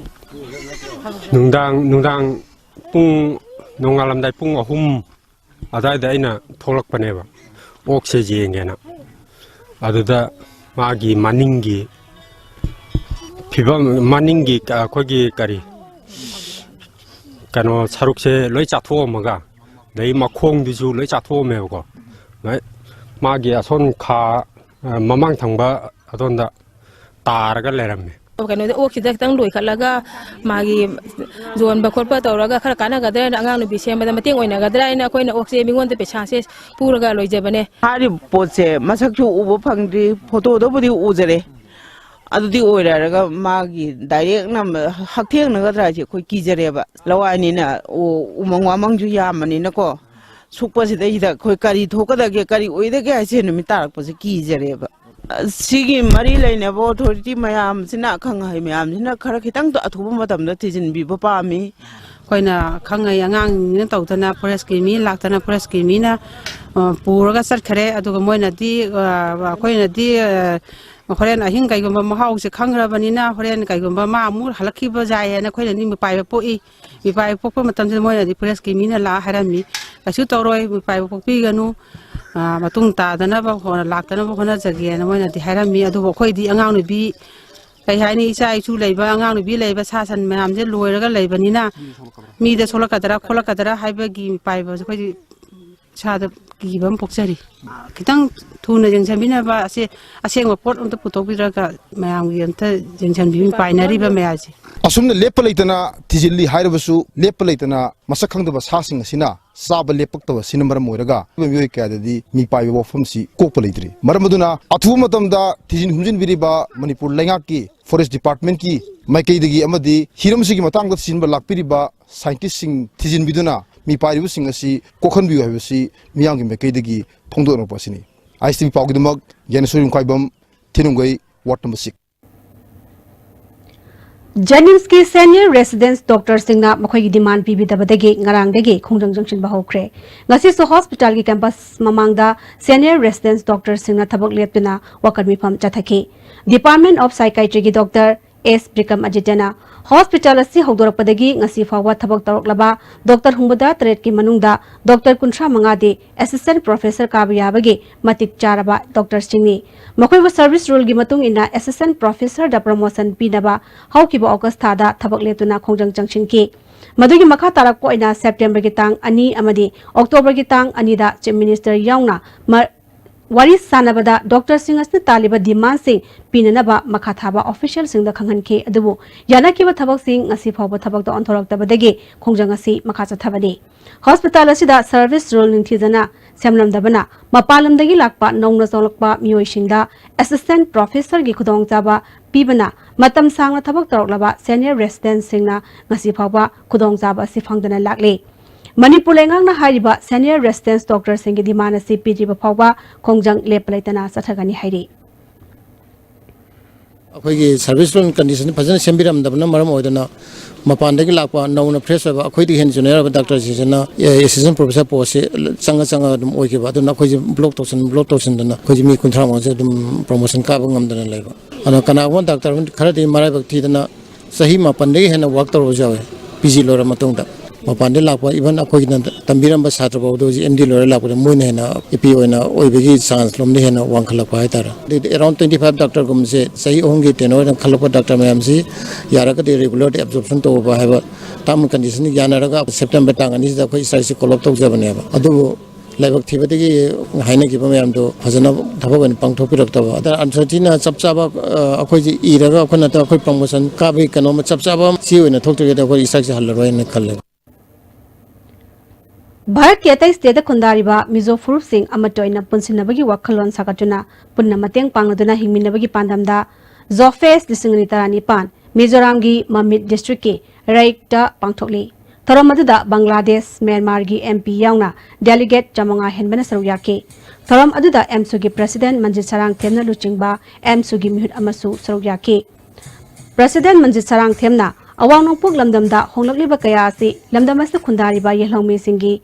ꯅꯨꯡꯗꯥꯡ, ꯅꯨꯡꯗꯥꯡ ꯄꯨꯡ, ꯅꯣꯡꯉꯥꯜꯂꯝꯗꯥꯏ ꯄꯨꯡ ꯑꯍꯨꯝ ꯑꯗꯨꯋꯥꯏꯗ ꯑꯩꯅ ꯊꯣꯛꯂꯛꯄꯅꯦꯕ, ꯑꯣꯛꯁꯦ ꯌꯦꯡꯒꯦꯅ꯫ ꯑꯗꯨꯗ ꯃꯥꯒꯤ ꯃꯅꯤꯡꯒꯤ ꯐꯤꯕꯝ, ꯃꯅꯤꯡꯒꯤ ꯑꯩꯈꯣꯏꯒꯤ ꯀꯔꯤ, ꯀꯩꯅꯣ, ꯁꯔꯨꯛꯁꯦ ꯂꯣꯏ ꯆꯥꯊꯣꯛꯑꯝꯃꯒ, ꯑꯗꯩ ꯃꯈꯣꯡꯗꯨꯁꯨ ꯂꯣꯏ ꯆꯥꯊꯣꯛꯑꯝꯃꯦꯕꯀꯣ꯫ ꯃꯥꯒꯤ ꯑꯁꯣꯟ ꯈꯥ, ꯃꯃꯥꯡ ꯊꯪꯕ ꯑꯗꯣꯝꯗ ꯇꯥꯔꯒ ꯂꯩꯔꯝꯃꯦ꯫ ꯀꯩꯅꯣꯗ ꯑꯣꯛꯁꯤꯗ ꯈꯤꯇꯪ ꯂꯣꯏꯈꯠꯂꯒ ꯃꯥꯒꯤ ꯌꯣꯟꯕ ꯈꯣꯠꯄ ꯇꯧꯔꯒ ꯈꯔ ꯀꯥꯟꯅꯒꯗ꯭ꯔꯥ ꯍꯥꯏꯅ, ꯑꯉꯥꯡ ꯅꯨꯄꯤ ꯁꯦꯝꯕꯗ ꯃꯇꯦꯡ ꯑꯣꯏꯅꯒꯗ꯭ꯔꯥ ꯍꯥꯏꯅ ꯑꯩꯈꯣꯏꯅ ꯑꯣꯛꯁꯦ ꯃꯤꯉꯣꯟꯗ ꯄꯩꯁꯥꯁꯦ ꯄꯨꯔꯒ ꯂꯣꯏꯖꯕꯅꯦ꯫ ꯍꯥꯏꯔꯤꯕ ꯄꯣꯠꯁꯦ ꯃꯁꯛꯁꯨ ꯎꯕ ꯐꯪꯗ꯭ꯔꯤ, ꯐꯣꯇꯣꯗꯕꯨꯗꯤ ꯎꯖꯔꯦ꯫ ꯑꯗꯨꯗꯤ ꯑꯣꯏꯔꯔꯒ ꯃꯥꯒꯤ ꯗꯥꯏꯔꯦꯛꯅ ꯍꯛꯊꯦꯡꯅꯒꯗ꯭ꯔꯥ ꯍꯥꯏꯁꯦ ꯑꯩꯈꯣꯏ ꯀꯤꯖꯔꯦꯕ꯫ ꯂꯋꯥꯏꯅꯤꯅ ꯎ-, ꯎꯃꯪ ꯋꯥꯃꯪꯁꯨ ꯌꯥꯝꯕꯅꯤꯅꯀꯣ, ꯁꯨꯛꯄꯁꯤꯗꯩꯁꯤꯗ ꯑꯩꯈꯣꯏ ꯀꯔꯤ ꯊꯣꯛꯀꯗꯒꯦ, ꯀꯔꯤ ꯑꯣꯏꯗꯒꯦ ꯍꯥꯏꯁꯦ ꯅꯨꯃꯤꯠ ꯇꯥꯔꯛꯄꯁꯦ ꯀꯤꯖꯔꯦꯕ꯫ ꯁꯤꯒꯤ ꯃꯔꯤ ꯂꯩꯅꯕ ꯑꯣꯊꯣꯔꯤꯇꯤ ꯃꯌꯥꯝꯁꯤꯅ, ꯑꯈꯪ ꯑꯍꯩ ꯃꯌꯥꯝꯁꯤꯅ ꯈꯔ ꯈꯤꯇꯪ ꯑꯊꯨꯕ ꯃꯇꯝꯗ ꯊꯤꯖꯤꯟꯕꯤꯕ ꯄꯥꯝꯃꯤ꯫ ꯑꯩꯈꯣꯏꯅ ꯈꯪꯉꯩ ꯑꯉꯥꯡꯁꯤꯡꯁꯤꯅ ꯇꯧꯗꯅ ꯐꯣꯔꯦꯁꯀꯤ ꯃꯤ ꯂꯥꯛꯇꯅ ꯐꯣꯔꯦꯁꯀꯤ ꯃꯤꯅ, ꯑ, ꯄꯨꯔꯒ ꯆꯠꯈꯔꯦ꯫ ꯑꯗꯨꯒ ꯃꯣꯏꯅꯗꯤ, ꯑ, ꯑꯩꯈꯣꯏꯅꯗꯤ, ꯑ, ꯍꯣꯔꯦꯟ ꯑꯍꯤꯡ ꯀꯩꯒꯨꯝꯕ ꯃꯍꯥꯎꯁꯦ ꯈꯪꯈ꯭ꯔꯕꯅꯤꯅ ꯍꯣꯔꯦꯟ ꯀꯩꯒꯨꯝꯕ ꯃꯥ ꯑꯃꯨꯛ ꯍꯜꯂꯛꯈꯤꯕ ꯌꯥꯏ ꯍꯥꯏꯅ ꯑꯩꯈꯣꯏꯅꯗꯤ ꯃꯤꯄꯥꯏꯕ ꯄꯣꯛꯏ꯫ ꯃꯤꯄꯥꯏꯕ ꯄꯣꯛꯄ ꯃꯇꯝꯁꯤꯗ ꯃꯣꯏꯅꯗꯤ ꯐꯣꯔꯦꯁꯀꯤ ꯃꯤꯅ ꯂꯥꯛꯑ ꯍꯥꯏꯔꯝꯃꯤ, "ꯀꯩꯁꯨ ꯇꯧꯔꯣꯏ, ꯃꯤꯄꯥꯏꯕ ꯄꯣꯛꯄꯤꯒꯅꯨ, ꯑ, ꯃꯇꯨꯡ ꯇꯥꯗꯅꯕ ꯍꯣ-, ꯂꯥꯛꯇꯅꯕ ꯍꯣꯠꯅꯖꯒꯦꯅ" ꯃꯣꯏꯅꯗꯤ ꯍꯥꯏꯔꯝꯃꯤ꯫ ꯑꯗꯨꯕꯨ ꯑꯩꯈꯣꯏꯗꯤ ꯑꯉꯥꯡ ꯅꯨꯄꯤ, ꯀꯩ ꯍꯥꯏꯅꯤ, ꯏꯆꯥ ꯏꯁꯨ ꯂꯩꯕ, ꯑꯉꯥꯡ ꯅꯨꯄꯤ ꯂꯩꯕ, ꯁꯥ ꯁꯟ ꯃꯌꯥꯝꯁꯦ ꯂꯣꯏꯔꯒ ꯂꯩꯕꯅꯤꯅ ꯃꯤꯗ ꯁꯣꯛꯂꯛꯀꯗ꯭ꯔꯥ ꯈꯣꯠꯂꯛꯀꯗ꯭ꯔꯥ ꯍꯥꯏꯕꯒꯤ ꯃꯤꯄꯥꯏꯕꯁꯦ ꯑꯩꯈꯣꯏꯗꯤ ꯏꯁꯥꯗ ꯀꯤꯕ ꯑꯃ ꯄꯣꯛꯆꯔꯤ꯫ ꯈꯤꯇꯪ ꯊꯨꯅ ꯌꯦꯡꯁꯤꯟꯕꯤꯅꯕ, ꯑꯁꯦ-, ꯑꯁꯦꯡꯕ ꯄꯣꯠ ꯑꯝꯇ ꯄꯨꯊꯣꯛꯄꯤꯔꯒ ꯃꯌꯥꯝꯒꯤ ꯑꯝꯇ ꯌꯦꯡꯁꯤꯟꯕꯤꯌꯨ, ꯄꯥꯏꯅꯔꯤꯕ ꯃꯌꯥꯝꯁꯦ꯫ ꯑꯁꯨꯝꯅ ꯂꯦꯞꯄ ꯂꯩꯇꯅ ꯊꯤꯖꯤꯜꯂꯤ ꯍꯥꯏꯔꯕꯁꯨ, ꯂꯦꯞꯄ ꯂꯩꯇꯅ ꯃꯁꯛ ꯈꯪꯗꯕ ꯁꯥꯁꯤꯡ ꯑꯁꯤꯅ ꯆꯥꯕ ꯂꯦꯞꯄꯛꯇꯕ ꯑꯁꯤꯅ ꯃꯔꯝ ꯑꯣꯏꯔꯒ ꯃꯤꯑꯣꯏ ꯀꯌꯥꯗꯗꯤ ꯃꯤꯄꯥꯏꯕ ꯋꯥꯐꯝꯁꯤ ꯀꯣꯛꯄ ꯂꯩꯇ꯭ꯔꯤ꯫ ꯃꯔꯝ ꯑꯗꯨꯅ ꯑꯊꯨꯕ ꯃꯇꯝꯗ ꯊꯤꯖꯤꯟ ꯍꯨꯝꯖꯤꯟꯕꯤꯔꯤꯕ ꯃꯅꯤꯄꯨꯔ ꯂꯩꯉꯥꯛꯀꯤ ꯐꯣꯔꯦꯁ ꯗꯤꯄꯥꯔꯠꯃꯦꯟꯠꯀꯤ ꯃꯥꯏꯀꯩꯗꯒꯤ ꯑꯃꯗꯤ ꯍꯤꯔꯝꯁꯤꯒꯤ ꯃꯇꯥꯡꯗ ꯊꯤꯖꯤꯟꯕ ꯂꯥꯛꯄꯤꯔꯤꯕ ꯁꯥꯏꯟꯇꯤꯁꯁꯤꯡ ꯊꯤꯖꯤꯟꯕꯤꯗꯨꯅ ꯃꯤꯄꯥꯏꯔꯤꯕꯁꯤꯡ ꯑꯁꯤ ꯀꯣꯛꯍꯟꯕꯤꯌꯨ ꯍꯥꯏꯕꯁꯤ ꯃꯤꯌꯥꯝꯒꯤ ꯃꯥꯏꯀꯩꯗꯒꯤ ꯐꯣꯡꯗꯣꯛꯅꯔꯛꯄ ꯑꯁꯤꯅꯤ꯫ ꯑꯥꯏ ꯑꯦꯁ ꯇꯤ ꯚꯤ ꯄꯥꯎꯒꯤꯗꯃꯛ Gyaneshori Yumkhaibam, Thinunggei, ward number six. JNIMSꯀꯤ senior residents doctorꯁꯤꯡꯅ ꯃꯈꯣꯏꯒꯤ demand ꯄꯤꯕꯤꯗꯕꯗꯒꯤ ꯉꯔꯥꯡꯗꯒꯤ ꯈꯣꯡꯖꯪ ꯆꯪꯁꯤꯟꯕ ꯍꯧꯈ꯭ꯔꯦ꯫ ꯉꯁꯤꯁꯨ hospitalꯒꯤ campus ꯃꯃꯥꯡꯗ senior residents doctorꯁꯤꯡꯅ ꯊꯕꯛ ꯂꯦꯞꯇꯨꯅ ꯋꯥꯀꯠ ꯃꯤꯐꯝ ꯆꯠꯊꯈꯤ꯫ Department of Psychiatryꯒꯤ doctor S Bikram ꯑꯖꯤꯇ꯭ꯌꯅ hospital ꯑꯁꯤ ꯍꯧꯗꯣꯔꯛꯄꯗꯒꯤ ꯉꯁꯤ ꯐꯥꯎꯕ ꯊꯕꯛ ꯇꯧꯔꯛꯂꯕ doctor ꯍꯨꯝꯐꯨꯇꯔꯥ ꯇꯔꯦꯠꯀꯤ ꯃꯅꯨꯡꯗ doctor ꯀꯨꯟꯊ꯭ꯔꯥ ꯃꯉꯥꯗꯤ assistant professor ꯀꯥꯕ ꯌꯥꯕꯒꯤ ꯃꯇꯤꯛ ꯆꯥꯔꯕ doctorꯁꯤꯡꯅꯤ꯫ ꯃꯈꯣꯏꯕꯨ service ruleꯒꯤ ꯃꯇꯨꯡ ꯏꯟꯅ assistant professorꯗ promotion ꯄꯤꯅꯕ ꯍꯧꯈꯤꯕ August ꯊꯥꯗ ꯊꯕꯛ ꯂꯦꯞꯇꯨꯅ ꯈꯣꯡꯖꯪ ꯆꯪꯁꯤꯟꯈꯤ꯫ ꯃꯗꯨꯒꯤ ꯃꯈꯥ ꯇꯥꯔꯛꯄ ꯑꯣꯏꯅ Septemberꯒꯤ ꯇꯥꯡ ꯑꯅꯤ ꯑꯃꯗꯤ Octoberꯒꯤ ꯇꯥꯡ ꯑꯅꯤꯗ Chief Minister ꯌꯥꯎꯅ ꯃ-, ꯋꯥꯔꯤ ꯁꯥꯟꯅꯕꯗ doctorꯁꯤꯡ ꯑꯁꯤꯅ ꯇꯥꯜꯂꯤꯕ demandꯁꯤꯡ ꯄꯤꯅꯅꯕ ꯃꯈꯥ ꯊꯥꯕ officialꯁꯤꯡꯗ ꯈꯪꯍꯟꯈꯤ꯫ ꯑꯗꯨꯕꯨ ꯌꯥꯅꯈꯤꯕ ꯊꯕꯛꯁꯤꯡ ꯉꯁꯤ ꯐꯥꯎꯕ ꯊꯕꯛꯇ ꯑꯣꯟꯊꯣꯔꯛꯇꯕꯗꯒꯤ ꯈꯣꯡꯖꯪ ꯑꯁꯤ ꯃꯈꯥ ꯆꯠꯊꯕꯅꯤ꯫ Hospital ꯑꯁꯤꯗ service rule ꯅꯤꯡꯊꯤꯖꯅ ꯁꯦꯝꯂꯝꯗꯕꯅ ꯃꯄꯥꯟ ꯂꯝꯗꯒꯤ ꯂꯥꯛꯄ ꯅꯧꯅ ꯆꯪꯂꯛꯄ ꯃꯤꯑꯣꯏꯁꯤꯡꯗ assistant professorꯒꯤ ꯈꯨꯗꯣꯡꯆꯥꯕ ꯄꯤꯕꯅ ꯃꯇꯝ ꯁꯥꯡꯅ ꯊꯕꯛ ꯇꯧꯔꯛꯂꯕ senior residentꯁꯤꯡꯅ ꯉꯁꯤ ꯐꯥꯎꯕ ꯈꯨꯗꯣꯡꯆꯥꯕ ꯑꯁꯤ ꯐꯪꯗꯅ ꯂꯥꯛꯂꯤ꯫ ꯃꯅꯤꯄꯨꯔ ꯂꯩꯉꯥꯛꯅ ꯍꯥꯏꯔꯤꯕ senior residents doctorꯁꯤꯡꯒꯤ demand ꯑꯁꯤ ꯄꯤꯗ꯭ꯔꯤꯕ ꯐꯥꯎꯕ ꯈꯣꯡꯖꯪ ꯂꯦꯞꯄ ꯂꯩꯇꯅ ꯆꯠꯊꯒꯅꯤ ꯍꯥꯏꯔꯤ꯫ ꯑꯩꯈꯣꯏꯒꯤ service rule condition ꯐꯖꯅ ꯁꯦꯝꯕꯤꯔꯝꯗꯕꯅ ꯃꯔꯝ ꯑꯣꯏꯗꯨꯅ ꯃꯄꯥꯟꯗꯒꯤ ꯂꯥꯛꯄ ꯅꯧꯅ fresh ꯑꯣꯏꯕ ꯑꯩꯈꯣꯏꯗꯒꯤ ꯍꯦꯟꯅ junior ꯑꯣꯏꯕ doctorꯁꯤꯡꯁꯤꯅ, ꯑꯦ, assistant professor postꯁꯤ ꯆꯪꯉ ꯆꯪꯉ ꯑꯗꯨꯝ ꯑꯣꯏꯈꯤꯕ꯫ ꯑꯗꯨꯅ ꯑꯩꯈꯣꯏꯁꯦ block ꯇꯧꯁꯤꯟ, block ꯇꯧꯁꯤꯟꯗꯅ ꯑꯩꯈꯣꯏꯁꯦ ꯃꯤ ꯀꯨꯟꯊ꯭ꯔꯥ ꯃꯉꯥꯁꯦ ꯑꯗꯨꯝ promotion ꯀꯥꯕ ꯉꯝꯗꯅ ꯂꯩꯕ꯫ ꯑꯗꯨꯅ ꯀꯅꯥꯒꯨꯝꯕ doctor ꯈꯔꯗꯤ ꯃꯔꯥꯏꯕꯛ ꯊꯤꯗꯅ ꯆꯍꯤ ꯃꯥꯄꯟꯗꯒꯤ ꯍꯦꯟꯅ work ꯇꯧꯔꯕꯁꯨ ꯌꯥꯎꯋꯦ, ꯄꯤ ꯖꯤ ꯂꯣꯏꯔ ꯃꯇꯨꯡꯗ꯫ ꯃꯄꯥꯟꯗ ꯂꯥꯛꯄ, even ꯑꯩꯈꯣꯏꯒꯤꯅ ꯇꯝꯕꯤꯔꯝꯕ ꯁꯥꯇ꯭ꯔ ꯐꯥꯎꯕꯗ ꯍꯧꯖꯤꯛ ꯑꯦꯝ ꯗꯤ ꯂꯣꯏꯔ ꯂꯥꯛꯄꯗ ꯃꯣꯏꯅ ꯍꯦꯟꯅ ꯏ ꯄꯤ ꯑꯣꯏꯅ ꯑꯣꯏꯕꯒꯤ chance ꯂꯣꯝꯗ ꯍꯦꯟꯅ ꯋꯥꯡꯈꯠꯂꯛꯄ ꯍꯥꯏꯇꯥꯔꯦ꯫ ꯑꯗꯩꯗꯤ around twenty five doctorꯒꯨꯝꯕꯁꯦ ꯆꯍꯤ ꯑꯍꯨꯝꯒꯤ tenure ꯑꯣꯏꯅ ꯈꯜꯂꯛꯄ doctor ꯃꯌꯥꯝꯁꯤ ꯌꯥꯔꯒꯗꯤ regularꯗ absorption ꯇꯧꯕ ꯍꯥꯏꯕ term and condition ꯌꯥꯅꯔꯒ September ꯇꯥꯡ ꯑꯅꯤꯁꯤꯗ ꯑꯩꯈꯣꯏ strikeꯁꯤ call off ꯇꯧꯖꯕꯅꯦꯕ꯫ ꯑꯗꯨꯕꯨ ꯂꯥꯏꯕꯛ ꯊꯤꯕꯗꯒꯤ ꯍꯥꯏꯅꯈꯤꯕ ꯃꯌꯥꯝꯗꯣ ꯐꯖꯅ ꯊꯕꯛ ꯑꯣꯏꯅ ꯄꯥꯡꯊꯣꯛꯄꯤꯔꯛꯇꯕ꯫ ꯑꯗ uncertaintyꯅ ꯆꯞ ꯆꯥꯕ, ꯑ, ꯑꯩꯈꯣꯏꯁꯦ ꯏꯔꯒ ꯑꯩꯈꯣꯏꯅ ꯑꯩꯈꯣꯏ promotion ꯀꯥꯕꯒꯤ ꯀꯩꯅꯣꯝꯃ ꯆꯞ ꯆꯥꯕ ꯑꯃ ꯆꯦ ꯑꯣꯏꯅ ꯊꯣꯛꯇ꯭ꯔꯤꯉꯩꯗ ꯑꯩꯈꯣꯏ strikeꯁꯦ ꯍꯜꯂꯔꯣꯏꯅ ꯈꯜꯂꯦ꯫ ꯚꯥꯔꯠꯀꯤ ꯑꯇꯩ stateꯇ ꯈꯨꯟꯗꯥꯔꯤꯕ ꯃꯤꯖꯣ ꯐꯨꯔꯨꯞꯁꯤꯡ ꯑꯃꯠꯇ ꯑꯣꯏꯅ ꯄꯨꯟꯁꯤꯟꯅꯕꯒꯤ ꯋꯥꯈꯜꯂꯣꯟ ꯁꯥꯒꯠꯇꯨꯅ ꯄꯨꯟꯅ ꯃꯇꯦꯡ ꯄꯥꯡꯅꯗꯨꯅ ꯍꯤꯡꯃꯤꯟꯅꯕꯒꯤ ꯄꯥꯟꯗꯝꯗ ZOFEST ꯂꯤꯁꯤꯡ ꯑꯅꯤ ꯇꯔꯥꯅꯤꯄꯥꯟ ꯃꯤꯖꯣꯔꯥꯝꯒꯤ ꯃꯃꯤꯠ districtꯀꯤ ꯔꯩꯛꯇ ꯄꯥꯡꯊꯣꯛꯂꯤ꯫ ꯊꯧꯔꯝ ꯑꯗꯨꯗ ꯕꯪꯒ꯭ꯂꯥꯗꯦꯁ, ꯃ꯭ꯌꯥꯟꯃꯥꯔꯒꯤ M P ꯌꯥꯎꯅ delegate ꯆꯥꯃꯉꯥ ꯍꯦꯟꯕꯅ ꯁꯔꯨꯛ ꯌꯥꯈꯤ꯫ ꯊꯧꯔꯝ ꯑꯗꯨꯗ AMSUꯒꯤ president ꯃꯟꯖꯤꯠ ꯁꯔꯥꯡꯊꯦꯝꯅ ꯂꯨꯆꯤꯡꯕ AMSUꯒꯤ ꯃꯤꯍꯨꯠ ꯑꯃꯁꯨ ꯁꯔꯨꯛ ꯌꯥꯈꯤ꯫ President ꯃꯟꯖꯤꯠ ꯁꯔꯥꯡꯊꯦꯝꯅ ꯑꯋꯥꯡ ꯅꯣꯡꯄꯣꯛ ꯂꯝꯗꯝꯗ ꯍꯣꯡꯂꯛꯂꯤꯕ ꯀꯌꯥ ꯑꯁꯤ ꯂꯝꯗꯝ ꯑꯁꯤꯗ ꯈꯨꯟꯗꯥꯔꯤꯕ ꯌꯦꯜꯍꯧꯃꯤꯁꯤꯡꯒꯤ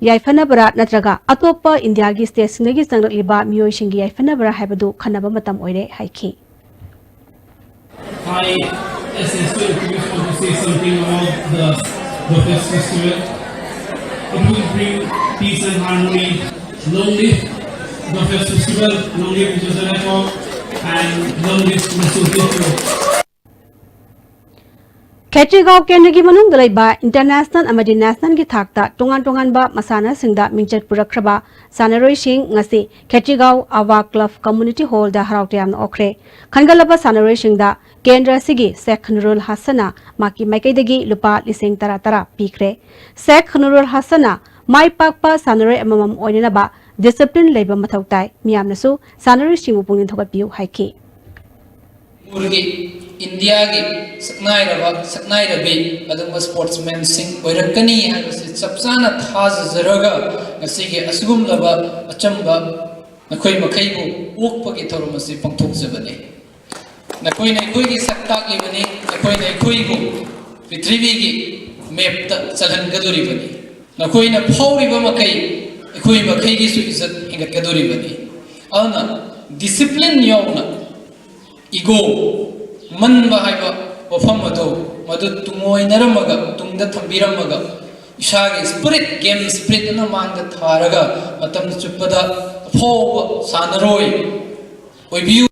ꯌꯥꯏꯐꯅꯕꯔꯥ ꯅꯠꯇ꯭ꯔꯒ ꯑꯇꯣꯞꯄ ꯏꯟꯗꯤꯌꯥꯒꯤ ꯁ꯭ꯇꯦꯠꯁꯤꯡꯗꯒꯤ ꯆꯪꯂꯛꯂꯤꯕ ꯃꯤꯑꯣꯏꯁꯤꯡꯒꯤ ꯌꯥꯏꯐꯅꯕꯔꯥ ꯍꯥꯏꯕꯗꯨ ꯈꯟꯅꯕ ꯃꯇꯝ ꯑꯣꯏꯔꯦ ꯍꯥꯏꯈꯤ꯫ Hi, S S two, if you want to say something about the, the Fest Festival, it will bring peace and harmony. Long live the Fest Festival, long live Mizoram, and long live Masood District. ꯈꯦꯇ꯭ꯔꯤꯒꯥꯎ ꯀꯦꯟꯗ꯭ꯔꯒꯤ ꯃꯅꯨꯡꯗ ꯂꯩꯕ international ꯑꯃꯗꯤ ꯅꯦꯁꯅꯦꯜꯒꯤ ꯊꯥꯛꯇ ꯇꯣꯉꯥꯟ ꯇꯣꯉꯥꯟꯕ ꯃꯁꯥꯟꯅꯁꯤꯡꯗ ꯃꯤꯡꯆꯠ ꯄꯨꯔꯛꯈ꯭ꯔꯕ ꯁꯥꯟꯅꯔꯣꯏꯁꯤꯡ ꯉꯁꯤ ꯈꯦꯇ꯭ꯔꯤꯒꯥꯎ ꯑꯋꯥ ꯀ꯭ꯂꯕ ꯀꯝꯃ꯭ꯌꯨꯅꯤꯇꯤ ꯍꯣꯜꯗ ꯍꯔꯥꯎ ꯇꯌꯥꯝꯅ ꯑꯣꯛꯈ꯭ꯔꯦ꯫ ꯈꯟꯒꯠꯂꯕ ꯁꯥꯟꯅꯔꯣꯏꯁꯤꯡꯗ ꯀꯦꯟꯗ꯭ꯔ ꯑꯁꯤꯒꯤ ꯁꯦꯈ ꯅꯨꯔꯨꯜ ꯍꯥꯁꯟꯅ ꯃꯍꯥꯛꯀꯤ ꯃꯥꯏꯀꯩꯗꯒꯤ ꯂꯨꯄꯥ ꯂꯤꯁꯤꯡ ꯇꯔꯥ ꯇꯔꯥ ꯄꯤꯈ꯭ꯔꯦ꯫ ꯁꯦꯈ ꯅꯨꯔꯨꯜ ꯍꯥꯁꯟꯅ ꯃꯥꯏ ꯄꯥꯛꯄ ꯁꯥꯟꯅꯔꯣꯏ ꯑꯃꯃꯝ ꯑꯣꯏꯅꯅꯕ ꯗꯤꯁꯤꯄ꯭ꯂꯤꯟ ꯂꯩꯕ ꯃꯊꯧ ꯇꯥꯏ, ꯃꯤꯌꯥꯝꯅꯁꯨ ꯁꯥꯟꯅꯔꯣꯏꯁꯤꯡꯕꯨ ꯄꯨꯛꯅꯤꯡ ꯊꯧꯒꯠꯄꯤꯌꯨ ꯍꯥꯏꯈꯤ꯫ ꯃꯅꯤꯄꯨꯔꯒꯤ, ꯏꯟꯗꯤꯌꯥꯒꯤ ꯁꯛꯅꯥꯏꯔꯕ, ꯁꯛꯅꯥꯏꯔꯕꯤ ꯑꯗꯨꯒꯨꯝꯕ ꯁ꯭ꯄꯣꯔꯠꯁꯃꯦꯟꯁꯤꯡ ꯑꯣꯏꯔꯛꯀꯅꯤ ꯍꯥꯏꯕꯁꯤ ꯆꯞ ꯆꯥꯅ ꯊꯥꯖꯖꯔꯒ ꯉꯁꯤꯒꯤ ꯑꯁꯤꯒꯨꯝꯂꯕ ꯑꯆꯝꯕ ꯅꯈꯣꯏ ꯃꯈꯩꯕꯨ ꯑꯣꯛꯄꯒꯤ ꯊꯧꯔꯝ ꯑꯁꯤ ꯄꯥꯡꯊꯣꯛꯆꯕꯅꯤ꯫ ꯅꯈꯣꯏꯅ ꯑꯩꯈꯣꯏꯒꯤ ꯁꯛ ꯇꯥꯛꯂꯤꯕꯅꯤ, ꯅꯈꯣꯏꯅ ꯑꯩꯈꯣꯏꯕꯨ ꯄ꯭ꯔꯤꯊꯤꯕꯤꯒꯤ ꯃꯦꯞꯇ ꯆꯜꯍꯟꯒꯗꯧꯔꯤꯕꯅꯤ꯫ ꯅꯈꯣꯏꯅ ꯐꯥꯎꯔꯤꯕ ꯃꯈꯩ ꯑꯩꯈꯣꯏ ꯃꯈꯩꯒꯤꯁꯨ ꯏꯖꯠ ꯍꯦꯟꯒꯠꯀꯗꯧꯔꯤꯕꯅꯤ꯫ ꯑꯗꯨꯅ ꯗꯤꯁꯤꯄ꯭ꯂꯤꯟ ꯌꯥꯎꯅ ꯏꯒꯣ ꯃꯟꯕ ꯍꯥꯏꯕ ꯋꯥꯐꯝ ꯑꯗꯨ ꯃꯗꯨ ꯇꯨꯡꯑꯣꯏꯅꯔꯝꯃꯒ, ꯇꯨꯡꯗ ꯊꯝꯕꯤꯔꯝꯃꯒ, ꯏꯁꯥꯒꯤ ꯁ꯭ꯄꯤꯔꯤꯠ, ꯒꯦꯝ ꯁ꯭ꯄꯤꯔꯤꯠ ꯑꯗꯨꯅ ꯃꯥꯡꯗ ꯊꯥꯔꯒ ꯃꯇꯝ ꯆꯨꯞꯄꯗ ꯑꯐꯥꯎꯕ ꯁꯥꯟꯅꯔꯣꯏ ꯑꯣꯏꯕꯤꯌꯨ꯫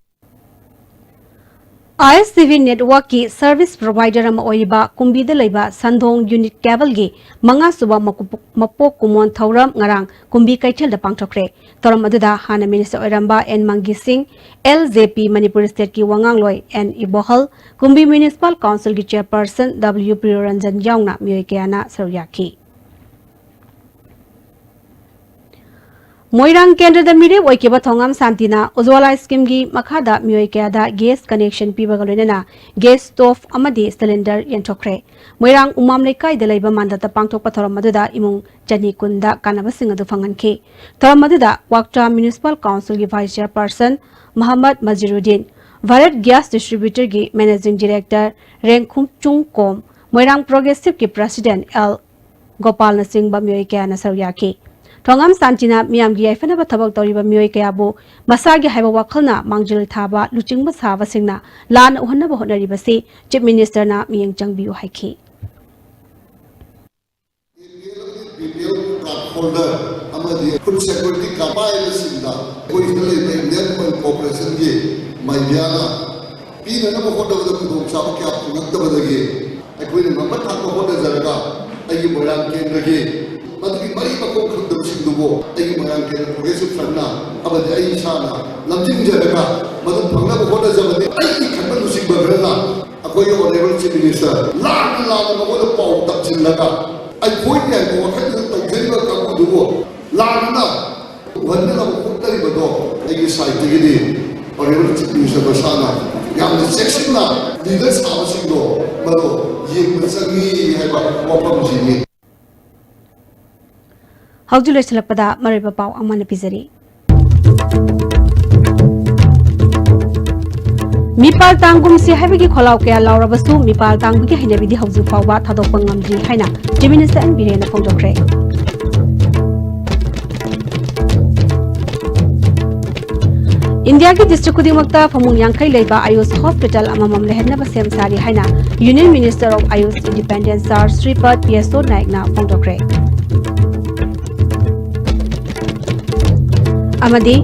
ꯑꯥꯏ S T V ꯅꯦꯠꯋꯥꯔꯛꯀꯤ service provider ꯑꯃ ꯑꯣꯏꯔꯤꯕ ꯀꯨꯝꯕꯤꯗ ꯂꯩꯕ ꯁꯟꯗꯣꯡ ꯌꯨꯅꯤꯠ ꯀꯦꯕꯜꯒꯤ ꯃꯉꯥꯁꯨꯕ ꯃꯀꯨ-, ꯃꯄꯣꯛ ꯀꯨꯝꯑꯣꯟ ꯊꯧꯔꯝ ꯉꯔꯥꯡ ꯀꯨꯝꯕꯤ ꯀꯩꯊꯦꯜꯗ ꯄꯥꯡꯊꯣꯛꯈ꯭ꯔꯦ꯫ ꯊꯧꯔꯝ ꯑꯗꯨꯗ ꯍꯥꯟꯅ ꯃꯤꯅꯤꯁꯇꯔ ꯑꯣꯏꯔꯝꯕ ꯑꯦꯟ ꯃꯪꯒꯤ ꯁꯤꯡ, ꯑꯦꯜ ꯖꯦ ꯄꯤ ꯃꯅꯤꯄꯨꯔ ꯁ꯭ꯇꯦꯠꯀꯤ ꯋꯥꯉꯥꯡꯂꯣꯏ ꯑꯦꯟ ꯏꯕꯣꯍꯜ, ꯀꯨꯝꯕꯤ ꯃ꯭ꯌꯨꯅꯤꯁꯤꯄꯥꯜ ꯀꯥꯎꯟꯁꯤꯜꯒꯤ ꯆꯦꯌꯔꯄꯔꯁꯟ ꯗꯕ꯭ꯂꯤꯌꯨ ꯄ꯭ꯔꯤꯌꯣꯔꯟꯖꯟ ꯌꯥꯎꯅ ꯃꯤꯑꯣꯏ ꯀꯌꯥꯅ ꯁꯔꯨꯛ ꯌꯥꯈꯤ꯫ ꯃꯣꯏꯔꯥꯡ ꯀꯦꯟꯗ꯭ꯔꯗ ꯃꯤꯔꯦꯞ ꯑꯣꯏꯈꯤꯕ ꯊꯧꯉꯥꯝ ꯁꯥꯟꯇꯤꯅ ꯎꯖ꯭ꯋꯥꯂꯥ ꯁ꯭ꯀꯤꯝꯒꯤ ꯃꯈꯥꯗ ꯃꯤꯑꯣꯏ ꯀꯌꯥꯗ ꯒꯦꯁ ꯀꯅꯦꯛꯁꯟ ꯄꯤꯕꯒ ꯂꯣꯏꯅꯅ ꯒꯦꯁ ꯁ꯭ꯇꯣꯚ ꯑꯃꯗꯤ ꯁꯤꯂꯤꯟꯗꯔ ꯌꯦꯟꯊꯣꯛꯈ꯭ꯔꯦ꯫ ꯃꯣꯏꯔꯥꯡ ꯎꯃꯥꯝ ꯂꯩꯀꯥꯏꯗ ꯂꯩꯕ ꯃꯥꯟꯗꯠꯇ ꯄꯥꯡꯊꯣꯛꯄ ꯊꯧꯔꯝ ꯑꯗꯨꯗ ꯏꯃꯨꯡ ꯆꯅꯤ ꯀꯨꯟꯗ ꯀꯥꯟꯅꯕꯁꯤꯡ ꯑꯗꯨ ꯐꯪꯍꯟꯈꯤ꯫ ꯊꯧꯔꯝ ꯑꯗꯨꯗ ꯀ꯭ꯋꯥꯛꯇꯥ ꯃ꯭ꯌꯨꯅꯤꯁꯤꯄꯥꯜ ꯀꯥꯎꯟꯁꯤꯜꯒꯤ vice chairperson Mohammad Majiruddin, Bharat gas ꯗꯤꯁꯇ꯭ꯔꯤꯕ꯭ꯌꯨꯇꯔꯒꯤ ꯃꯦꯅꯦꯖꯤꯡ ꯗꯤꯔꯦꯛꯇꯔ ꯔꯦꯡꯈꯨꯝꯆꯨꯡ ꯀꯣꯝ, ꯃꯣꯏꯔꯥꯡ ꯄ꯭ꯔꯣꯒ꯭ꯔꯦꯁꯤꯚꯀꯤ ꯄ꯭ꯔꯁꯤꯗꯦꯟꯠ ꯑꯦꯜ ꯒꯣꯄꯥꯜꯅꯆꯤꯡꯕ ꯃꯤꯑꯣꯏ ꯀꯌꯥꯅ ꯁꯔꯨꯛ ꯌꯥꯈꯤ꯫ ꯊꯣꯉꯥꯝ ꯁꯥꯟꯇꯤꯅ ꯃꯤꯌꯥꯝꯒꯤ ꯌꯥꯏꯐꯅꯕ ꯊꯕꯛ ꯇꯧꯔꯤꯕ ꯃꯤꯑꯣꯏ ꯀꯌꯥꯕꯨ ꯃꯁꯥꯒꯤ ꯍꯥꯏꯕ ꯋꯥꯈꯜꯅ ꯃꯥꯡꯖꯤꯜ ꯊꯥꯕ ꯂꯨꯆꯤꯡꯕ ꯁꯥꯕꯁꯤꯡꯅ ꯂꯥꯟꯅ ꯎꯍꯟꯅꯕ ꯍꯣꯠꯅꯔꯤꯕꯁꯤ ꯆꯤꯐ ꯃꯤꯅꯤꯁꯇꯔꯅ ꯃꯤꯠꯌꯦꯡ ꯆꯪꯕꯤꯌꯨ ꯍꯥꯏꯈꯤ꯫ ꯕꯤ ꯄꯤ ꯑꯦꯜ ꯑꯃꯗꯤ B P L card holder ꯑꯃꯗꯤ ꯐꯨꯗ ꯁꯦꯀ꯭ꯌꯨꯔꯤꯇꯤ ꯀꯥꯔꯗ ꯄꯥꯏꯕꯁꯤꯡꯗ ꯑꯩꯈꯣꯏ ꯁꯤꯗ ꯂꯩꯕ ꯏꯟꯗꯤꯌꯟ ꯑꯣꯏꯜ ꯀꯣꯔꯄꯣꯔꯦꯁꯟꯒꯤ ꯃꯥꯏꯗꯤꯌꯥꯅ ꯄꯤꯅꯅꯕ ꯍꯣꯠꯅꯕꯗ ꯈꯨꯗꯣꯡꯆꯥꯕ ꯀꯌꯥ ꯐꯪꯂꯛꯇꯕꯗꯒꯤ ꯑꯩꯈꯣꯏꯅ ꯉꯝꯕ ꯊꯥꯛꯄ ꯍꯣꯠꯅꯖꯔꯒ ꯑꯩꯒꯤ ꯃꯣꯏꯔꯥꯡ ꯀꯦꯟꯗ꯭ꯔꯒꯤ ꯃꯗꯨꯒꯤ ꯃꯔꯤ ꯃꯈꯣꯡ ꯈꯪꯗꯕꯁꯤꯡꯗꯨꯕꯨ ꯑꯩꯒꯤ ꯃꯣꯏꯔꯥꯡ ꯀꯦꯟꯗ꯭ꯔ ꯄ꯭ꯔꯣꯒ꯭ꯔꯦꯁꯤꯚ ꯐ꯭ꯔꯟꯠꯅ ꯑꯃꯗꯤ ꯑꯩ ꯏꯁꯥꯅ ꯂꯝꯖꯤꯡꯖꯔꯒ ꯃꯗꯨ ꯐꯪꯅꯕ ꯍꯣꯠꯅꯖꯕꯅꯤ꯫ ꯑꯩꯒꯤ ꯈꯟꯕ ꯂꯨꯆꯤꯡꯕ ꯈꯔꯅ ꯑꯩꯈꯣꯏꯒꯤ ꯑꯣꯅꯔꯦꯕꯜ ꯆꯤꯐ ꯃꯤꯅꯤꯁꯇꯔ ꯂꯥꯟꯅ ꯂꯥꯟꯅ ꯃꯉꯣꯟꯗ ꯄꯥꯎ ꯇꯝꯁꯤꯜꯂꯒ ꯑꯩꯈꯣꯏꯒꯤ ꯍꯥꯏꯕ ꯋꯥꯈꯜꯗꯨꯗ ꯇꯧꯖꯔꯤꯕ ꯀꯥꯡꯕꯨꯗꯨꯕꯨ ꯂꯥꯟꯅ ꯎꯍꯟꯅꯅꯕ ꯍꯣꯠꯅꯔꯤꯕꯗꯣ ꯑꯩꯒꯤ ꯁꯥꯏꯠꯇꯒꯤꯗꯤ ꯑꯣꯅꯔꯦꯕꯜ ꯆꯤꯐ ꯃꯤꯅꯤꯁꯇꯔ ꯃꯁꯥꯅ ꯌꯥꯝꯅ ꯆꯦꯛꯁꯤꯟꯅ ꯂꯤꯗꯔ ꯁꯥꯕꯁꯤꯡꯗꯣ ꯃꯗꯨ ꯌꯦꯡꯕ ꯆꯪꯉꯤ ꯍꯥꯏꯕ ꯋꯥꯐꯝꯁꯤꯅꯤ꯫ ꯍꯧꯖꯤꯛ ꯂꯣꯏꯁꯤꯜꯂꯛꯄꯗ ꯃꯔꯨꯑꯣꯏꯕ ꯄꯥꯎ ꯑꯃꯅ ꯄꯤꯖꯔꯤ꯫ ꯃꯤꯄꯥꯜ ꯇꯥꯡꯒꯨꯝꯁꯤ ꯍꯥꯏꯕꯒꯤ ꯈꯣꯜꯂꯥꯎ ꯀꯌꯥ ꯂꯥꯎꯔꯕꯁꯨ ꯃꯤꯄꯥꯜ ꯇꯥꯡꯕꯒꯤ ꯍꯩꯅꯕꯤꯗꯤ ꯍꯧꯖꯤꯛ ꯐꯥꯎꯕ ꯊꯥꯗꯣꯛꯄ ꯉꯝꯗ꯭ꯔꯤ ꯍꯥꯏꯅ ꯆꯤꯐ ꯃꯤꯅꯤꯁꯇꯔ ꯑꯦꯟ ꯕꯤꯔꯦꯟꯅ ꯐꯣꯡꯗꯣꯛꯈ꯭ꯔꯦ꯫ ꯏꯟꯗꯤꯌꯥꯒꯤ ꯗꯤꯁꯇ꯭ꯔꯤꯛ ꯈꯨꯗꯤꯡꯃꯛꯇ ꯐꯃꯨꯡ ꯌꯥꯡꯈꯩ ꯂꯩꯕ ꯑꯌꯨꯁ ꯍꯣꯁꯄꯤꯇꯥꯜ ꯑꯃꯃꯝ ꯂꯩꯍꯟꯅꯕ ꯁꯦꯝ ꯁꯥꯔꯤ ꯍꯥꯏꯅ ꯌꯨꯅꯤꯌꯟ ꯃꯤꯅꯤꯁꯇꯔ ꯑꯣꯐ ꯑꯌꯨꯁ ꯏꯟꯗꯤꯄꯦꯟꯗꯦꯟ ꯁꯥꯔ ꯁ꯭ꯔꯤꯄꯗ ꯌꯦꯁꯣ ꯅꯥꯏꯛꯅ ꯐꯣꯡꯗꯣꯛꯈ꯭ꯔꯦ꯫ ꯑꯃꯗꯤ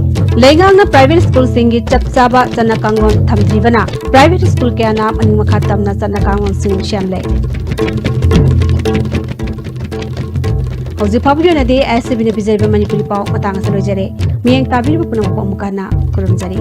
ꯂꯩꯉꯥꯛꯅ ꯄ꯭ꯔꯥꯏꯚꯦꯠ ꯁ꯭ꯀꯨꯜꯁꯤꯡꯒꯤ ꯆꯞ ꯆꯥꯕ ꯆꯠꯅ ꯀꯥꯡꯂꯣꯟ ꯊꯝꯗ꯭ꯔꯤꯕꯅ ꯄ꯭ꯔꯥꯏꯚꯦꯠ ꯁ꯭ꯀꯨꯜ ꯀꯌꯥꯅ ꯃꯅꯤꯡ ꯃꯈꯥ ꯇꯝꯅ ꯆꯠꯅ ꯀꯥꯡꯂꯣꯟꯁꯤꯡ ꯁꯦꯝꯂꯦ꯫ ꯍꯧꯖꯤꯛ ꯐꯥꯎꯕꯒꯤ ꯑꯣꯏꯅꯗꯤ ꯑꯦꯁ ꯁꯤ ꯕꯤꯅ ꯄꯤꯖꯔꯤꯕ ꯃꯅꯤꯄꯨꯔꯤ ꯄꯥꯎ ꯃꯇꯥꯡ ꯑꯁꯤꯗ ꯂꯣꯏꯖꯔꯦ꯫ ꯃꯤꯠꯌꯦꯡ ꯇꯥꯕꯤꯔꯤꯕ ꯄꯨꯝꯅꯃꯛꯄꯨ ꯑꯃꯨꯛ ꯍꯟꯅ ꯈꯨꯔꯨꯝꯖꯔꯤ꯫